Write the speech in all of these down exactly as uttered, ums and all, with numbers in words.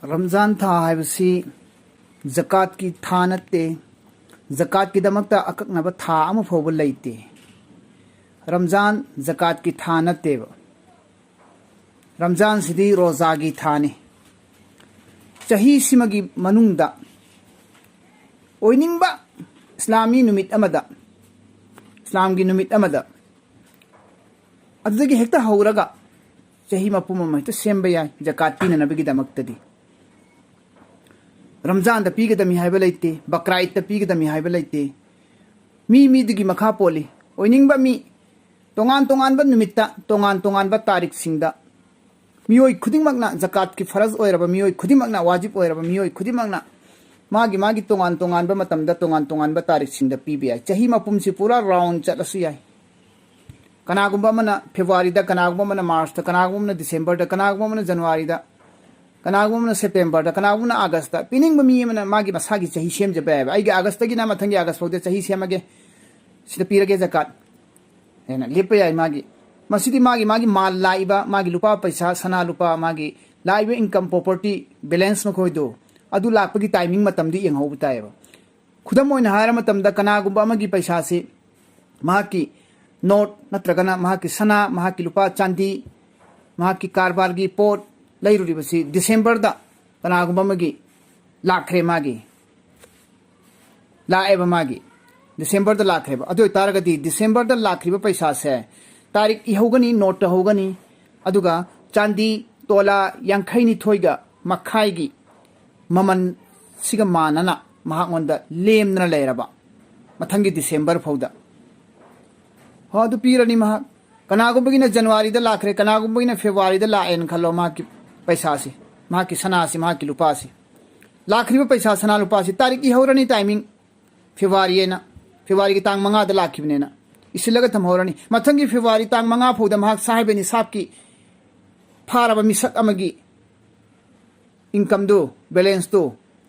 ꯔꯝꯖꯥꯟ ꯊꯥ ꯍꯥꯏꯕꯁꯤ ꯖꯀꯥꯠꯀꯤ ꯊꯥ ꯅꯠꯇꯦ꯫ ꯖꯀꯥꯠꯀꯤꯗꯃꯛꯇ ꯑꯀꯛꯅꯕ ꯊꯥ ꯑꯃ ꯐꯥꯎꯕ ꯂꯩꯇꯦ꯫ ꯔꯝꯖꯥꯟ ꯖꯀꯥꯠꯀꯤ ꯊꯥ ꯅꯠꯇꯦꯕ꯫ ꯔꯝꯖꯥꯟꯁꯤꯗꯤ ꯔꯣꯖꯥꯒꯤ ꯊꯥꯅꯤ꯫ ꯆꯍꯤꯁꯤꯃꯒꯤ ꯃꯅꯨꯡꯗ ꯑꯣꯏꯅꯤꯡꯕ ꯏꯁꯂꯥꯃꯤ ꯅꯨꯃꯤꯠ ꯑꯃꯗ, ꯏꯁꯂꯥꯝꯒꯤ ꯅꯨꯃꯤꯠ ꯑꯃꯗ, ꯑꯗꯨꯗꯒꯤ ꯍꯦꯛꯇ ꯍꯧꯔꯒ ꯆꯍꯤ ꯃꯄꯨꯝ ꯑꯃ ꯍꯦꯛꯇ ꯁꯦꯝꯕ ꯌꯥꯏ ꯖꯀꯥꯠ ꯄꯤꯅꯅꯕꯒꯤꯗꯃꯛꯇꯗꯤ꯫ ꯔꯝꯖꯥꯟꯗ ꯄꯤꯒꯗꯕꯅꯤ ꯍꯥꯏꯕ ꯂꯩꯇꯦ, ꯕꯀ꯭ꯔꯥ ꯏꯗꯇ ꯄꯤꯒꯗꯕꯅꯤ ꯍꯥꯏꯕ ꯂꯩꯇꯦ꯫ ꯃꯤ ꯃꯤꯗꯨꯒꯤ ꯃꯈꯥ ꯄꯣꯜꯂꯤ꯫ ꯑꯣꯏꯅꯤꯡꯕ ꯃꯤ ꯇꯣꯉꯥꯟ ꯇꯣꯉꯥꯟꯕ ꯅꯨꯃꯤꯠꯇ, ꯇꯣꯉꯥꯟ ꯇꯣꯉꯥꯟꯕ ꯇꯥꯔꯤꯛꯁꯤꯡꯗ ꯃꯤꯑꯣꯏ ꯈꯨꯗꯤꯡꯃꯛꯅ, ꯖꯀꯥꯠꯀꯤ ꯐꯔꯖ ꯑꯣꯏꯔꯕ ꯃꯤꯑꯣꯏ ꯈꯨꯗꯤꯡꯃꯛꯅ, ꯋꯥꯖꯤꯕ ꯑꯣꯏꯔꯕ ꯃꯤꯑꯣꯏ ꯈꯨꯗꯤꯡꯃꯛꯅ ꯃꯥꯒꯤ ꯃꯥꯒꯤ ꯇꯣꯉꯥꯟ ꯇꯣꯉꯥꯟꯕ ꯃꯇꯝꯗ ꯇꯣꯉꯥꯟ ꯇꯣꯉꯥꯟꯕ ꯇꯥꯔꯤꯛꯁꯤꯡꯗ ꯄꯤꯕ ꯌꯥꯏ꯫ ꯆꯍꯤ ꯃꯄꯨꯝꯁꯤ ꯄꯨꯔꯥ ꯔꯥꯎꯟ ꯆꯠꯂꯁꯨ ꯌꯥꯏ꯫ ꯀꯅꯥꯒꯨꯝꯕ ꯑꯃꯅ ꯐꯦꯕ꯭ꯔꯨꯋꯥꯔꯤꯗ, ꯀꯅꯥꯒꯨꯝꯕ ꯑꯃꯅ ꯃꯥꯔꯆꯇ, ꯀꯅꯥꯒꯨꯝꯕ ꯑꯃꯅ ꯗꯤꯁꯦꯝꯕꯔꯗ, ꯀꯅꯥꯒꯨꯝꯕ ꯑꯃꯅ ꯖꯅꯋꯥꯔꯤꯗ, ꯀꯅꯥꯒꯨꯝꯕ ꯑꯃꯅ ꯁꯦꯞꯇꯦꯝꯕꯔꯗ, ꯀꯅꯥꯒꯨꯝꯕ ꯑꯃꯅ ꯑꯥꯒꯁꯇ꯫ ꯄꯤꯅꯤꯡꯕ ꯃꯤ ꯑꯃꯅ ꯃꯥꯒꯤ ꯃꯁꯥꯒꯤ ꯆꯍꯤ ꯁꯦꯝꯖꯕ ꯌꯥꯏꯑꯕ꯫ "ꯑꯩꯒꯤ ꯑꯥꯒꯁꯇꯒꯤꯅ ꯃꯊꯪꯒꯤ ꯑꯥꯒꯁ ꯐꯥꯎꯗ ꯆꯍꯤ ꯁꯦꯝꯃꯒꯦ, ꯁꯤꯗ ꯄꯤꯔꯒꯦ ꯖꯀꯥꯠ" ꯍꯥꯏꯅ ꯂꯦꯞꯄ ꯌꯥꯏ꯫ ꯃꯥꯒꯤ, ꯃꯁꯤꯗꯤ ꯃꯥꯒꯤ, ꯃꯥꯒꯤ ꯃꯥꯜ ꯂꯥꯛꯏꯕ, ꯃꯥꯒꯤ ꯂꯨꯄꯥ ꯄꯩꯁꯥ, ꯁꯅꯥ ꯂꯨꯄꯥ, ꯃꯥꯒꯤ ꯂꯥꯛꯏꯕ ꯏꯟꯀꯝ, ꯄ꯭ꯔꯣꯄꯔꯇꯤ ꯕꯦꯂꯦꯟꯁ ꯃꯈꯣꯏꯗꯣ, ꯑꯗꯨ ꯂꯥꯛꯄꯒꯤ ꯇꯥꯏꯃꯤꯡ ꯃꯇꯝꯗꯨ ꯌꯦꯡꯍꯧꯕ ꯇꯥꯏꯌꯦꯕ꯫ ꯈꯨꯗꯝ ꯑꯣꯏꯅ ꯍꯥꯏꯔ ꯃꯇꯝꯗ, ꯀꯅꯥꯒꯨꯝꯕ ꯑꯃꯒꯤ ꯄꯩꯁꯥꯁꯤ ꯃꯍꯥꯛꯀꯤ ꯅꯣꯠ ꯅꯠꯇ꯭ꯔꯒꯅ ꯃꯍꯥꯛꯀꯤ ꯁꯅꯥ, ꯃꯍꯥꯛꯀꯤ ꯂꯨꯄꯥ ꯆꯥꯟꯗꯤ, ꯃꯍꯥꯛꯀꯤ ꯀꯔꯕꯥꯔꯒꯤ ꯄꯣꯠ ꯂꯩꯔꯨꯔꯤꯕꯁꯤ ꯗꯤꯁꯦꯝꯕꯔꯗ ꯀꯅꯥꯒꯨꯝꯕ ꯑꯃꯒꯤ ꯂꯥꯛꯈ꯭ꯔꯦ, ꯃꯥꯒꯤ ꯂꯥꯛꯑꯦꯕ, ꯃꯥꯒꯤ ꯗꯤꯁꯦꯝꯕꯔꯗ ꯂꯥꯛꯈ꯭ꯔꯦꯕ꯫ ꯑꯗꯨ ꯑꯣꯏꯇꯥꯔꯒꯗꯤ ꯗꯤꯁꯦꯝꯕꯔꯗ ꯂꯥꯛꯈ꯭ꯔꯤꯕ ꯄꯩꯁꯥꯁꯦ ꯇꯥꯔꯤꯛ ꯏꯍꯧꯒꯅꯤ, ꯅꯣꯠꯇ ꯍꯧꯒꯅꯤ, ꯑꯗꯨꯒ ꯆꯥꯟꯗꯤ ꯇꯣꯂꯥ ꯌꯥꯡꯈꯩꯅꯤꯊꯣꯏꯒ ꯃꯈꯥꯏꯒꯤ ꯃꯃꯜꯁꯤꯒ ꯃꯥꯟꯅꯅ ꯃꯍꯥꯛꯉꯣꯟꯗ ꯂꯦꯝꯗꯅ ꯂꯩꯔꯕ ꯃꯊꯪꯒꯤ ꯗꯤꯁꯦꯝꯕꯔ ꯐꯥꯎꯗ꯫ ꯍꯣ, ꯑꯗꯨ ꯄꯤꯔꯅꯤ ꯃꯍꯥꯛ꯫ ꯀꯅꯥꯒꯨꯝꯕꯒꯤꯅ ꯖꯅꯋꯥꯔꯤꯗ ꯂꯥꯛꯈ꯭ꯔꯦ, ꯀꯅꯥꯒꯨꯝꯕꯒꯤꯅ ꯐꯦꯕ꯭ꯔꯨꯋꯥꯔꯤꯗ ꯂꯥꯛꯑꯦꯅ ꯈꯜꯂꯣ, ꯃꯍꯥꯛꯀꯤ ꯄꯩꯁꯥꯁꯤ, ꯃꯍꯥꯛꯀꯤ ꯁꯅꯥꯁꯤ, ꯃꯍꯥꯛꯀꯤ ꯂꯨꯄꯥꯁꯤ꯫ ꯂꯥꯛꯈ꯭ꯔꯤꯕ ꯄꯩꯁꯥ, ꯁꯅꯥ ꯂꯨꯄꯥꯁꯤ ꯇꯥꯔꯤꯛ ꯏꯍꯧꯔꯅꯤ, ꯇꯥꯏꯃꯤꯡ꯫ ꯐꯦꯕ꯭ꯔꯨꯋꯥꯔꯤ ꯍꯥꯏꯅ, ꯐꯦꯕ꯭ꯔꯨꯋꯥꯔꯤꯒꯤ ꯇꯥꯡ ꯃꯉꯥꯗ ꯂꯥꯛꯈꯤꯕꯅꯦꯅ ꯏꯁꯤꯜꯂꯒ ꯊꯝꯍꯧꯔꯅꯤ꯫ ꯃꯊꯪꯒꯤ ꯐꯦꯕ꯭ꯔꯨꯋꯥꯔꯤ ꯇꯥꯡ ꯃꯉꯥ ꯐꯥꯎꯗ ꯃꯍꯥꯛ ꯁꯥꯍꯤꯕ ꯅꯤꯁꯥꯞꯀꯤ ꯐꯥꯔꯕ ꯃꯤꯁꯛ ꯑꯃꯒꯤ ꯏꯟꯀꯝꯗꯨ, ꯕꯦꯂꯦꯟꯁꯇꯨ,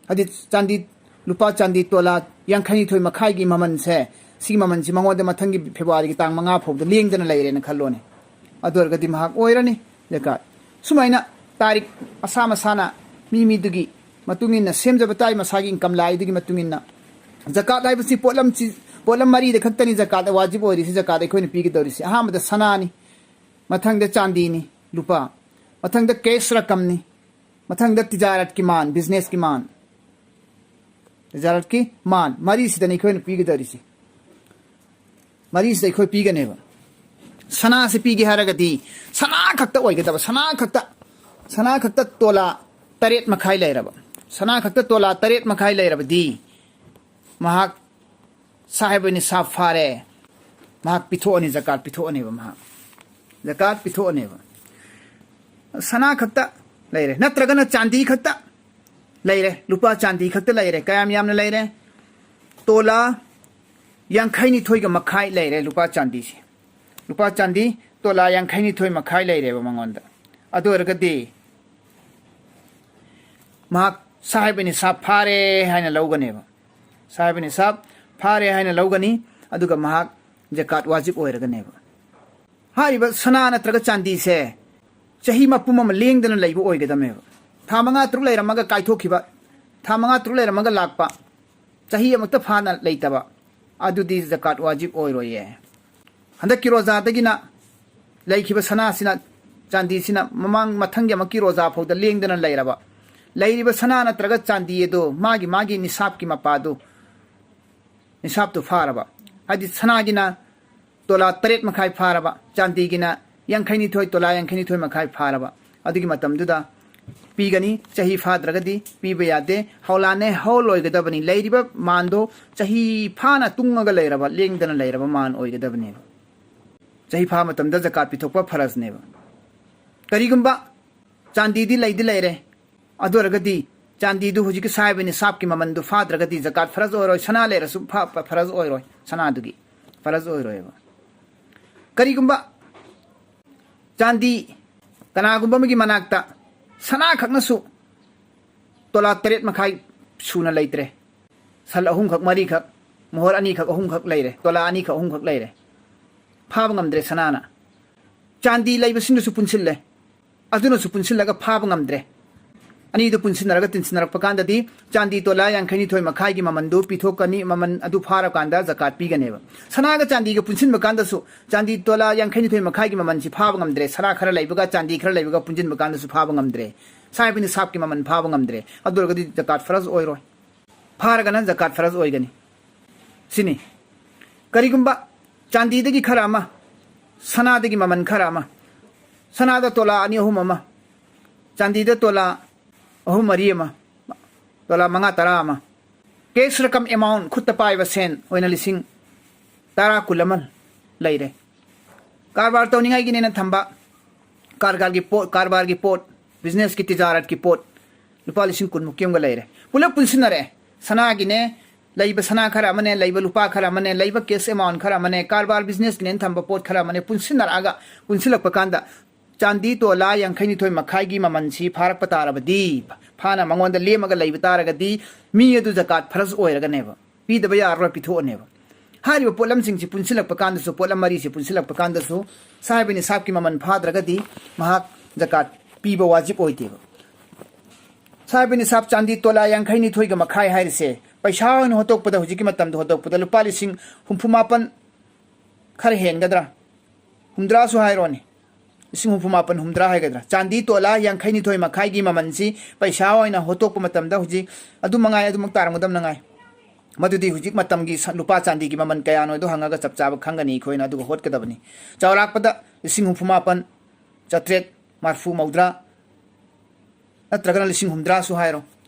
ꯍꯥꯏꯗꯤ ꯆꯥꯟꯗꯤ, ꯂꯨꯄꯥ ꯆꯥꯟꯗꯤ ꯇꯣꯂꯥ ꯌꯥꯡꯈꯩꯅꯤꯊꯣꯏ ꯃꯈꯥꯏꯒꯤ ꯃꯃꯜꯁꯦ, ꯁꯤꯒꯤ ꯃꯃꯜꯁꯤ ꯃꯉꯣꯟꯗ ꯃꯊꯪꯒꯤ ꯐꯦꯕ꯭ꯔꯨꯋꯥꯔꯤꯒꯤ ꯇꯥꯡ ꯃꯉꯥ ꯐꯥꯎꯗ ꯂꯦꯡꯗꯅ ꯂꯩꯔꯦꯅ ꯈꯜꯂꯣꯅꯦ꯫ ꯑꯗꯨ ꯑꯣꯏꯔꯒꯗꯤ ꯃꯍꯥꯛ ꯑꯣꯏꯔꯅꯤ ꯖꯀꯥꯠ꯫ ꯁꯨꯃꯥꯏꯅ ꯇꯥꯔꯤꯛ ꯃꯁꯥ ꯃꯁꯥꯅ ꯃꯤ ꯃꯤꯗꯨꯒꯤ ꯃꯇꯨꯡ ꯏꯟꯅ ꯁꯦꯝꯖꯕ ꯇꯥꯏ, ꯃꯁꯥꯒꯤ income line ꯗꯨꯒꯤ ꯃꯇꯨꯡ ꯏꯟꯅ꯫ ꯖꯀꯥꯠ ꯍꯥꯏꯕꯁꯤ ꯄꯣꯠꯂꯝ ꯆꯤ-, ꯄꯣꯠꯂꯝ ꯃꯔꯤꯗ ꯈꯛꯇꯅꯤ ꯖꯀꯥꯠ ꯋꯥꯖꯤꯕ ꯑꯣꯏꯔꯤꯁꯤ, ꯖꯀꯥꯠ ꯑꯩꯈꯣꯏꯅ ꯄꯤꯒꯗꯧꯔꯤꯁꯤ꯫ ꯑꯍꯥꯟꯕꯗ ꯁꯅꯥꯅꯤ, ꯃꯊꯪꯗ ꯆꯥꯟꯗꯤꯅꯤ, ꯂꯨꯄꯥ, ꯃꯊꯪꯗ cash ꯔꯀꯝꯅꯤ, ꯃꯊꯪꯗ ꯇꯤꯖꯥꯔꯠꯀꯤ ꯃꯥꯟ, business ꯀꯤ ꯃꯥꯟ, ꯇꯤꯖꯥꯔꯠꯀꯤ ꯃꯥꯟ, ꯃꯔꯤꯁꯤꯗꯅꯤ ꯑꯩꯈꯣꯏꯅ ꯄꯤꯒꯗꯧꯔꯤꯁꯤ꯫ ꯃꯔꯤꯁꯤꯗ ꯑꯩꯈꯣꯏ ꯄꯤꯒꯅꯦꯕ꯫ ꯁꯅꯥꯁꯤ ꯄꯤꯒꯦ ꯍꯥꯏꯔꯒꯗꯤ ꯁꯅꯥ ꯈꯛꯇ ꯑꯣꯏꯒꯗꯕ, ꯁꯅꯥ ꯈꯛꯇ, ꯁꯅꯥ ꯈꯛꯇ ꯇꯣꯂꯥ ꯇꯔꯦꯠ ꯃꯈꯥꯏ ꯂꯩꯔꯕ, ꯁꯅꯥ ꯈꯛꯇ ꯇꯣꯂꯥ ꯇꯔꯦꯠ ꯃꯈꯥꯏ ꯂꯩꯔꯕꯗꯤ ꯃꯍꯥꯛ ꯁꯥꯍꯤꯕ ꯅꯤꯁꯥꯕ ꯐꯥꯔꯦ, ꯃꯍꯥꯛ ꯄꯤꯊꯣꯛꯑꯅꯤ, ꯖꯀꯥꯠ ꯄꯤꯊꯣꯛꯑꯅꯦꯕ ꯃꯍꯥꯛ꯫ ꯖꯀꯥꯠ ꯄꯤꯊꯣꯛꯑꯅꯦꯕ꯫ ꯁꯅꯥ ꯈꯛꯇ ꯂꯩꯔꯦ, ꯅꯠꯇ꯭ꯔꯒꯅ ꯆꯥꯟꯗꯤ ꯈꯛꯇ ꯂꯩꯔꯦ, ꯂꯨꯄꯥ ꯆꯥꯟꯗꯤ ꯈꯛꯇ ꯂꯩꯔꯦ꯫ ꯀꯌꯥꯝ ꯌꯥꯝꯅ ꯂꯩꯔꯦ? ꯇꯣꯂꯥ ꯌꯥꯡꯈꯩꯅꯤꯊꯣꯏꯒ ꯃꯈꯥꯏ ꯂꯩꯔꯦ ꯂꯨꯄꯥ ꯆꯥꯟꯗꯤꯁꯦ꯫ ꯂꯨꯄꯥ ꯆꯥꯟꯗꯤ ꯇꯣꯂꯥ ꯌꯥꯡꯈꯩꯅꯤꯊꯣꯏ ꯃꯈꯥꯏ ꯂꯩꯔꯦꯕ ꯃꯉꯣꯟꯗ꯫ ꯑꯗꯨ ꯑꯣꯏꯔꯒꯗꯤ ꯃꯍꯥꯛ ꯁꯥꯍꯤꯕ ꯅꯤꯁꯥꯕ ꯐꯥꯔꯦ ꯍꯥꯏꯅ ꯂꯧꯒꯅꯦꯕ꯫ ꯁꯥꯍꯤꯕ ꯅꯤꯁꯥꯕ ꯐꯥꯔꯦ ꯍꯥꯏꯅ ꯂꯧꯒꯅꯤ, ꯑꯗꯨꯒ ꯃꯍꯥꯛ ꯖꯀꯥꯠ ꯋꯥꯖꯤꯕ ꯑꯣꯏꯔꯒꯅꯦꯕ꯫ ꯍꯥꯏꯔꯤꯕ ꯁꯅꯥ ꯅꯠꯇ꯭ꯔꯒ ꯆꯥꯟꯗꯤꯁꯦ ꯆꯍꯤ ꯃꯄꯨꯝ ꯑꯃ ꯂꯦꯡꯗꯅ ꯂꯩꯕ ꯑꯣꯏꯒꯗꯕꯅꯦꯕ꯫ ꯊꯥ ꯃꯉꯥ ꯇꯔꯨꯛ ꯂꯩꯔꯝꯃꯒ ꯀꯥꯏꯊꯣꯛꯈꯤꯕ, ꯊꯥ ꯃꯉꯥ ꯇꯔꯨꯛ ꯂꯩꯔꯝꯃꯒ ꯂꯥꯛꯄ, ꯆꯍꯤ ꯑꯃꯨꯛꯇ ꯐꯥꯅ ꯂꯩꯇꯕ, ꯑꯗꯨꯗꯤ ꯖꯀꯥꯠ ꯋꯥꯖꯤꯕ ꯑꯣꯏꯔꯣꯏꯌꯦ꯫ ꯍꯟꯗꯛꯀꯤ ꯔꯣꯖꯥꯗꯒꯤꯅ ꯂꯩꯈꯤꯕ ꯁꯅꯥꯁꯤꯅ, ꯆꯥꯟꯗꯤꯁꯤꯅ ꯃꯃꯥꯡ ꯃꯊꯪꯒꯤ ꯑꯃꯨꯛꯀꯤ ꯔꯣꯖꯥ ꯐꯥꯎꯗ ꯂꯦꯡꯗꯅ ꯂꯩꯔꯕ, ꯂꯩꯔꯤꯕ ꯁꯅꯥ ꯅꯠꯇ꯭ꯔꯒ ꯆꯥꯟꯗꯤ ꯑꯗꯨ ꯃꯥꯒꯤ ꯃꯥꯒꯤ ꯅꯤꯁꯥꯕꯀꯤ ꯃꯄꯥꯗꯨ, ꯅꯤꯁꯥꯕꯇꯨ ꯐꯥꯔꯕ, ꯍꯥꯏꯗꯤ ꯁꯅꯥꯒꯤꯅ ꯇꯣꯂꯥ ꯇꯔꯦꯠ ꯃꯈꯥꯏ ꯐꯥꯔꯕ, ꯆꯥꯟꯗꯤꯒꯤꯅ ꯌꯥꯡꯈꯩꯅꯤꯊꯣꯏ, ꯇꯣꯂꯥ ꯌꯥꯡꯈꯩꯅꯤꯊꯣꯏ ꯃꯈꯥꯏ ꯐꯥꯔꯕ, ꯑꯗꯨꯒꯤ ꯃꯇꯝꯗꯨꯗ ꯄꯤꯒꯅꯤ꯫ ꯆꯍꯤ ꯐꯥꯗ꯭ꯔꯒꯗꯤ ꯄꯤꯕ ꯌꯥꯗꯦ꯫ ꯍꯧꯂꯥꯅꯦ ꯍꯧꯜ ꯑꯣꯏꯒꯗꯕꯅꯤ꯫ ꯂꯩꯔꯤꯕ ꯃꯥꯟꯗꯣ ꯆꯍꯤ ꯐꯥꯅ ꯇꯨꯡꯉꯒ ꯂꯩꯔꯕ, ꯂꯦꯡꯗꯅ ꯂꯩꯔꯕ ꯃꯥꯟ ꯑꯣꯏꯒꯗꯕꯅꯦꯕ꯫ ꯆꯍꯤ ꯐꯥ ꯃꯇꯝꯗ ꯖꯀꯥꯠ ꯄꯤꯊꯣꯛꯄ ꯐꯔꯖꯅꯦꯕ꯫ ꯀꯔꯤꯒꯨꯝꯕ ꯆꯥꯟꯗꯤꯗꯤ ꯂꯩꯗꯤ ꯂꯩꯔꯦ, ꯑꯗꯨ ꯑꯣꯏꯔꯒꯗꯤ ꯆꯥꯟꯗꯤꯗꯨ ꯍꯧꯖꯤꯛꯀꯤ ꯁꯥꯍꯤꯕ ꯅꯤꯁꯥꯕꯀꯤ ꯃꯃꯟꯗꯨ ꯐꯥꯗ꯭ꯔꯒꯗꯤ ꯖꯀꯥꯠ ꯐꯔꯖ ꯑꯣꯏꯔꯣꯏ, ꯁꯅꯥ ꯂꯩꯔꯁꯨ ꯐ-, ꯐ-, ꯐꯔꯖ ꯑꯣꯏꯔꯣꯏ, ꯁꯅꯥꯗꯨꯒꯤ ꯐꯔꯖ ꯑꯣꯏꯔꯣꯏꯕ꯫ ꯀꯔꯤꯒꯨꯝꯕ ꯆꯥꯟꯗꯤ ꯀꯅꯥꯒꯨꯝꯕ ꯑꯃꯒꯤ ꯃꯅꯥꯛꯇ ꯁꯅꯥ ꯈꯛꯅꯁꯨ ꯇꯣꯂꯥ ꯇꯔꯦꯠ ꯃꯈꯥꯏ ꯁꯨꯅ ꯂꯩꯇ꯭ꯔꯦ, ꯁꯟ ꯑꯍꯨꯝꯈꯛ ꯃꯔꯤꯈꯛ, ꯃꯣꯍꯣꯔ ꯑꯅꯤꯈꯛ ꯑꯍꯨꯝꯈꯛ ꯂꯩꯔꯦ, ꯇꯣꯂꯥ ꯑꯅꯤꯈꯛ ꯑꯍꯨꯝꯈꯛ ꯂꯩꯔꯦ, ꯐꯥꯕ ꯉꯝꯗ꯭ꯔꯦ ꯁꯅꯥꯅ꯫ ꯆꯥꯟꯗꯤ ꯂꯩꯕꯁꯤꯡꯗꯨꯁꯨ ꯄꯨꯟꯁꯤꯜꯂꯦ, ꯑꯗꯨꯅꯁꯨ ꯄꯨꯟꯁꯤꯜꯂꯒ ꯐꯥꯕ ꯉꯝꯗ꯭ꯔꯦ꯫ ꯑꯅꯤꯗꯨ ꯄꯨꯟꯁꯤꯟꯅꯔꯒ ꯇꯤꯟꯁꯤꯟꯅꯔꯛꯄ ꯀꯥꯟꯗꯗꯤ ꯆꯥꯟꯗꯤ ꯇꯣꯂꯥ ꯌꯥꯡꯈꯩꯅꯤꯊꯣꯏ ꯃꯈꯥꯏꯒꯤ ꯃꯃꯟꯗꯨ ꯄꯤꯊꯣꯛꯀꯅꯤ꯫ ꯃꯃꯟ ꯑꯗꯨ ꯐꯥꯔꯀꯥꯟꯗ ꯖꯀꯥꯠ ꯄꯤꯒꯅꯦꯕ꯫ ꯁꯅꯥꯒ ꯆꯥꯟꯗꯤꯒ ꯄꯨꯟꯁꯤꯟꯕ ꯀꯥꯟꯗꯁꯨ ꯆꯥꯟꯗꯤ ꯇꯣꯂꯥ ꯌꯥꯡꯈꯩꯅꯤꯊꯣꯏ ꯃꯈꯥꯏꯒꯤ ꯃꯃꯜꯁꯤ ꯐꯥꯕ ꯉꯝꯗ꯭ꯔꯦ꯫ ꯁꯅꯥ ꯈꯔ ꯂꯩꯕꯒ ꯆꯥꯟꯗꯤ ꯈꯔ ꯂꯩꯕꯒ ꯄꯨꯟꯁꯤꯟꯕ ꯀꯥꯟꯗꯁꯨ ꯐꯥꯕ ꯉꯝꯗ꯭ꯔꯦ꯫ ꯁꯥꯍꯤꯕ ꯅꯤꯁꯥꯕꯀꯤ ꯃꯃꯜ ꯐꯥꯕ ꯉꯝꯗ꯭ꯔꯦ꯫ ꯑꯗꯨ ꯑꯣꯏꯔꯒꯗꯤ ꯖꯀꯥꯠ ꯐꯔꯖ ꯑꯣꯏꯔꯣꯏ꯫ ꯐꯥꯔꯒꯅ ꯖꯀꯥꯠ ꯐꯔꯖ ꯑꯣꯏꯒꯅꯤ꯫ ꯁꯤꯅꯤ꯫ ꯀꯔꯤꯒꯨꯝꯕ ꯆꯥꯟꯗꯤꯗꯒꯤ ꯈꯔ ꯑꯃ, ꯁꯅꯥꯗꯒꯤ ꯃꯃꯜ ꯈꯔ ꯑꯃ, ꯁꯅꯥꯗ ꯇꯣꯂꯥ ꯑꯅꯤ ꯑꯍꯨꯝ ꯑꯃ, ꯆꯥꯟꯗꯤꯗ ꯇꯣꯂꯥ ꯑꯍꯨꯝ ꯃꯔꯤ ꯑꯃ, ꯇꯣꯂꯥ ꯃꯉꯥ ꯇꯔꯥ ꯑꯃ, cash ꯔꯀꯝ, amount, ꯈꯨꯠꯇ ꯄꯥꯏꯕ ꯁꯦꯟ ꯑꯣꯏꯅ ꯂꯤꯁꯤꯡ ꯇꯔꯥ ꯀꯨꯟ ꯑꯃ ꯂꯩꯔꯦ꯫ ꯀꯔꯕꯥꯔ ꯇꯧꯅꯤꯡꯉꯥꯏꯒꯤꯅꯦꯅ ꯊꯝꯕ ꯀꯔꯕꯥꯔꯒꯤ ꯄꯣꯠ, ꯀꯔꯕꯥꯔꯒꯤ ꯄꯣꯠ, businessꯀꯤ, ꯇꯤꯖꯥꯔꯠꯀꯤ ꯄꯣꯠ ꯂꯨꯄꯥ ꯂꯤꯁꯤꯡ ꯀꯨꯟꯃꯨꯛꯀꯤ ꯑꯃꯒ ꯂꯩꯔꯦ꯫ ꯄꯨꯂꯞ ꯄꯨꯟꯁꯤꯟꯅꯔꯦ꯫ ꯁꯅꯥꯒꯤꯅꯦ, ꯂꯩꯕ ꯁꯅꯥ ꯈꯔ ꯑꯃꯅꯦ, ꯂꯩꯕ ꯂꯨꯄꯥ ꯈꯔ ꯑꯃꯅꯦ, ꯂꯩꯕ cash amount ꯈꯔ ꯑꯃꯅꯦ, ꯀꯔꯕꯥꯔ businessꯀꯤꯅꯦꯅ ꯊꯝꯕ ꯄꯣꯠ ꯈꯔ ꯑꯃꯅꯦ, ꯄꯨꯟꯁꯤꯟꯅꯔꯛꯑꯒ, ꯄꯨꯟꯁꯤꯜꯂꯛꯄ ꯀꯥꯟꯗ ꯆꯥꯟꯗꯤ ꯇꯣꯂꯥ ꯌꯥꯡꯈꯩꯅꯤꯊꯣꯏ ꯃꯈꯥꯏꯒꯤ ꯃꯃꯜꯁꯤ ꯐꯥꯔꯛꯄ ꯇꯥꯔꯕꯗꯤ, ꯐꯥꯅ ꯃꯉꯣꯟꯗ ꯂꯦꯝꯃꯒ ꯂꯩꯕ ꯇꯥꯔꯒꯗꯤ, ꯃꯤ ꯑꯗꯨ ꯖꯀꯥꯠ ꯐꯔꯖ ꯑꯣꯏꯔꯒꯅꯦꯕ, ꯄꯤꯗꯕ ꯌꯥꯔꯔꯣꯏ, ꯄꯤꯊꯣꯛꯑꯅꯦꯕ꯫ ꯍꯥꯏꯔꯤꯕ ꯄꯣꯠꯂꯝꯁꯤꯡꯁꯤ ꯄꯨꯟꯁꯤꯜꯂꯛꯄ ꯀꯥꯟꯗꯁꯨ, ꯄꯣꯠꯂꯝ ꯃꯔꯤꯁꯤ ꯄꯨꯟꯁꯤꯜꯂꯛꯄ ꯀꯥꯟꯗꯁꯨ, ꯁꯥꯍꯤꯕ ꯅꯤꯁꯥꯕꯀꯤ ꯃꯃꯜ ꯐꯥꯗ꯭ꯔꯒꯗꯤ ꯃꯍꯥꯛ ꯖꯀꯥꯠ ꯄꯤꯕ ꯋꯥꯖꯤꯕ ꯑꯣꯏꯗꯦꯕ꯫ ꯁꯥꯍꯤꯕ ꯅꯤꯁꯥꯕ ꯆꯥꯟꯗꯤ ꯇꯣꯂꯥ ꯌꯥꯡꯈꯩꯅꯤꯊꯣꯏꯒ ꯃꯈꯥꯏ ꯍꯥꯏꯔꯤꯁꯦ ꯄꯩꯁꯥ ꯑꯣꯏꯅ ꯍꯣꯠꯇꯣꯛꯄꯗ, ꯍꯧꯖꯤꯛꯀꯤ ꯃꯇꯝꯗ ꯍꯣꯠꯇꯣꯛꯄꯗ ꯂꯨꯄꯥ ꯂꯤꯁꯤꯡ ꯍꯨꯝꯐꯨ ꯃꯥꯄꯟ ꯈꯔ ꯍꯦꯟꯒꯗ꯭ꯔꯥ, ꯍꯨꯝꯗ꯭ꯔꯥꯁꯨ ꯍꯥꯏꯔꯣꯅꯦ, ꯂꯤꯁꯤꯡ ꯍꯨꯝꯐꯨ ꯃꯥꯄꯟ, ꯍꯨꯝꯗ꯭ꯔꯥ ꯍꯥꯏꯒꯗ꯭ꯔꯥ, ꯆꯥꯟꯗꯤ ꯇꯣꯂꯥ ꯌꯥꯡꯈꯩꯅꯤꯊꯣꯏ ꯃꯈꯥꯏꯒꯤ ꯃꯃꯜꯁꯤ ꯄꯩꯁꯥ ꯑꯣꯏꯅ ꯍꯣꯠꯇꯣꯛꯄ ꯃꯇꯝꯗ ꯍꯧꯖꯤꯛ ꯑꯗꯨ ꯃꯉꯥꯏ, ꯑꯗꯨꯃꯛ ꯇꯥꯔꯝꯒꯗꯕ ꯉꯥꯏ꯫ ꯃꯗꯨꯗꯤ ꯍꯧꯖꯤꯛ ꯃꯇꯝꯒꯤ ꯁ-, ꯂꯨꯄꯥ ꯆꯥꯟꯗꯤꯒꯤ ꯃꯃꯜ ꯀꯌꯥꯅꯣ ꯑꯗꯨ ꯍꯪꯉꯒ ꯆꯞ ꯆꯥꯕ ꯈꯪꯒꯅꯤ ꯑꯩꯈꯣꯏꯅ, ꯑꯗꯨꯒ ꯍꯣꯠꯀꯗꯕꯅꯤ꯫ ꯆꯥꯎꯔꯥꯛꯄꯗ ꯂꯤꯁꯤꯡ ꯍꯨꯝꯐꯨ ꯃꯥꯄꯟ, ꯆꯥꯇ꯭ꯔꯦꯠ ꯃꯔꯐꯨ ꯃꯧꯗ꯭ꯔꯥ, ꯅꯠꯇ꯭ꯔꯒꯅ ꯂꯤꯁꯤꯡ ꯍꯨꯝꯗ꯭ꯔꯥꯁꯨ ꯍꯥꯏꯔꯣ,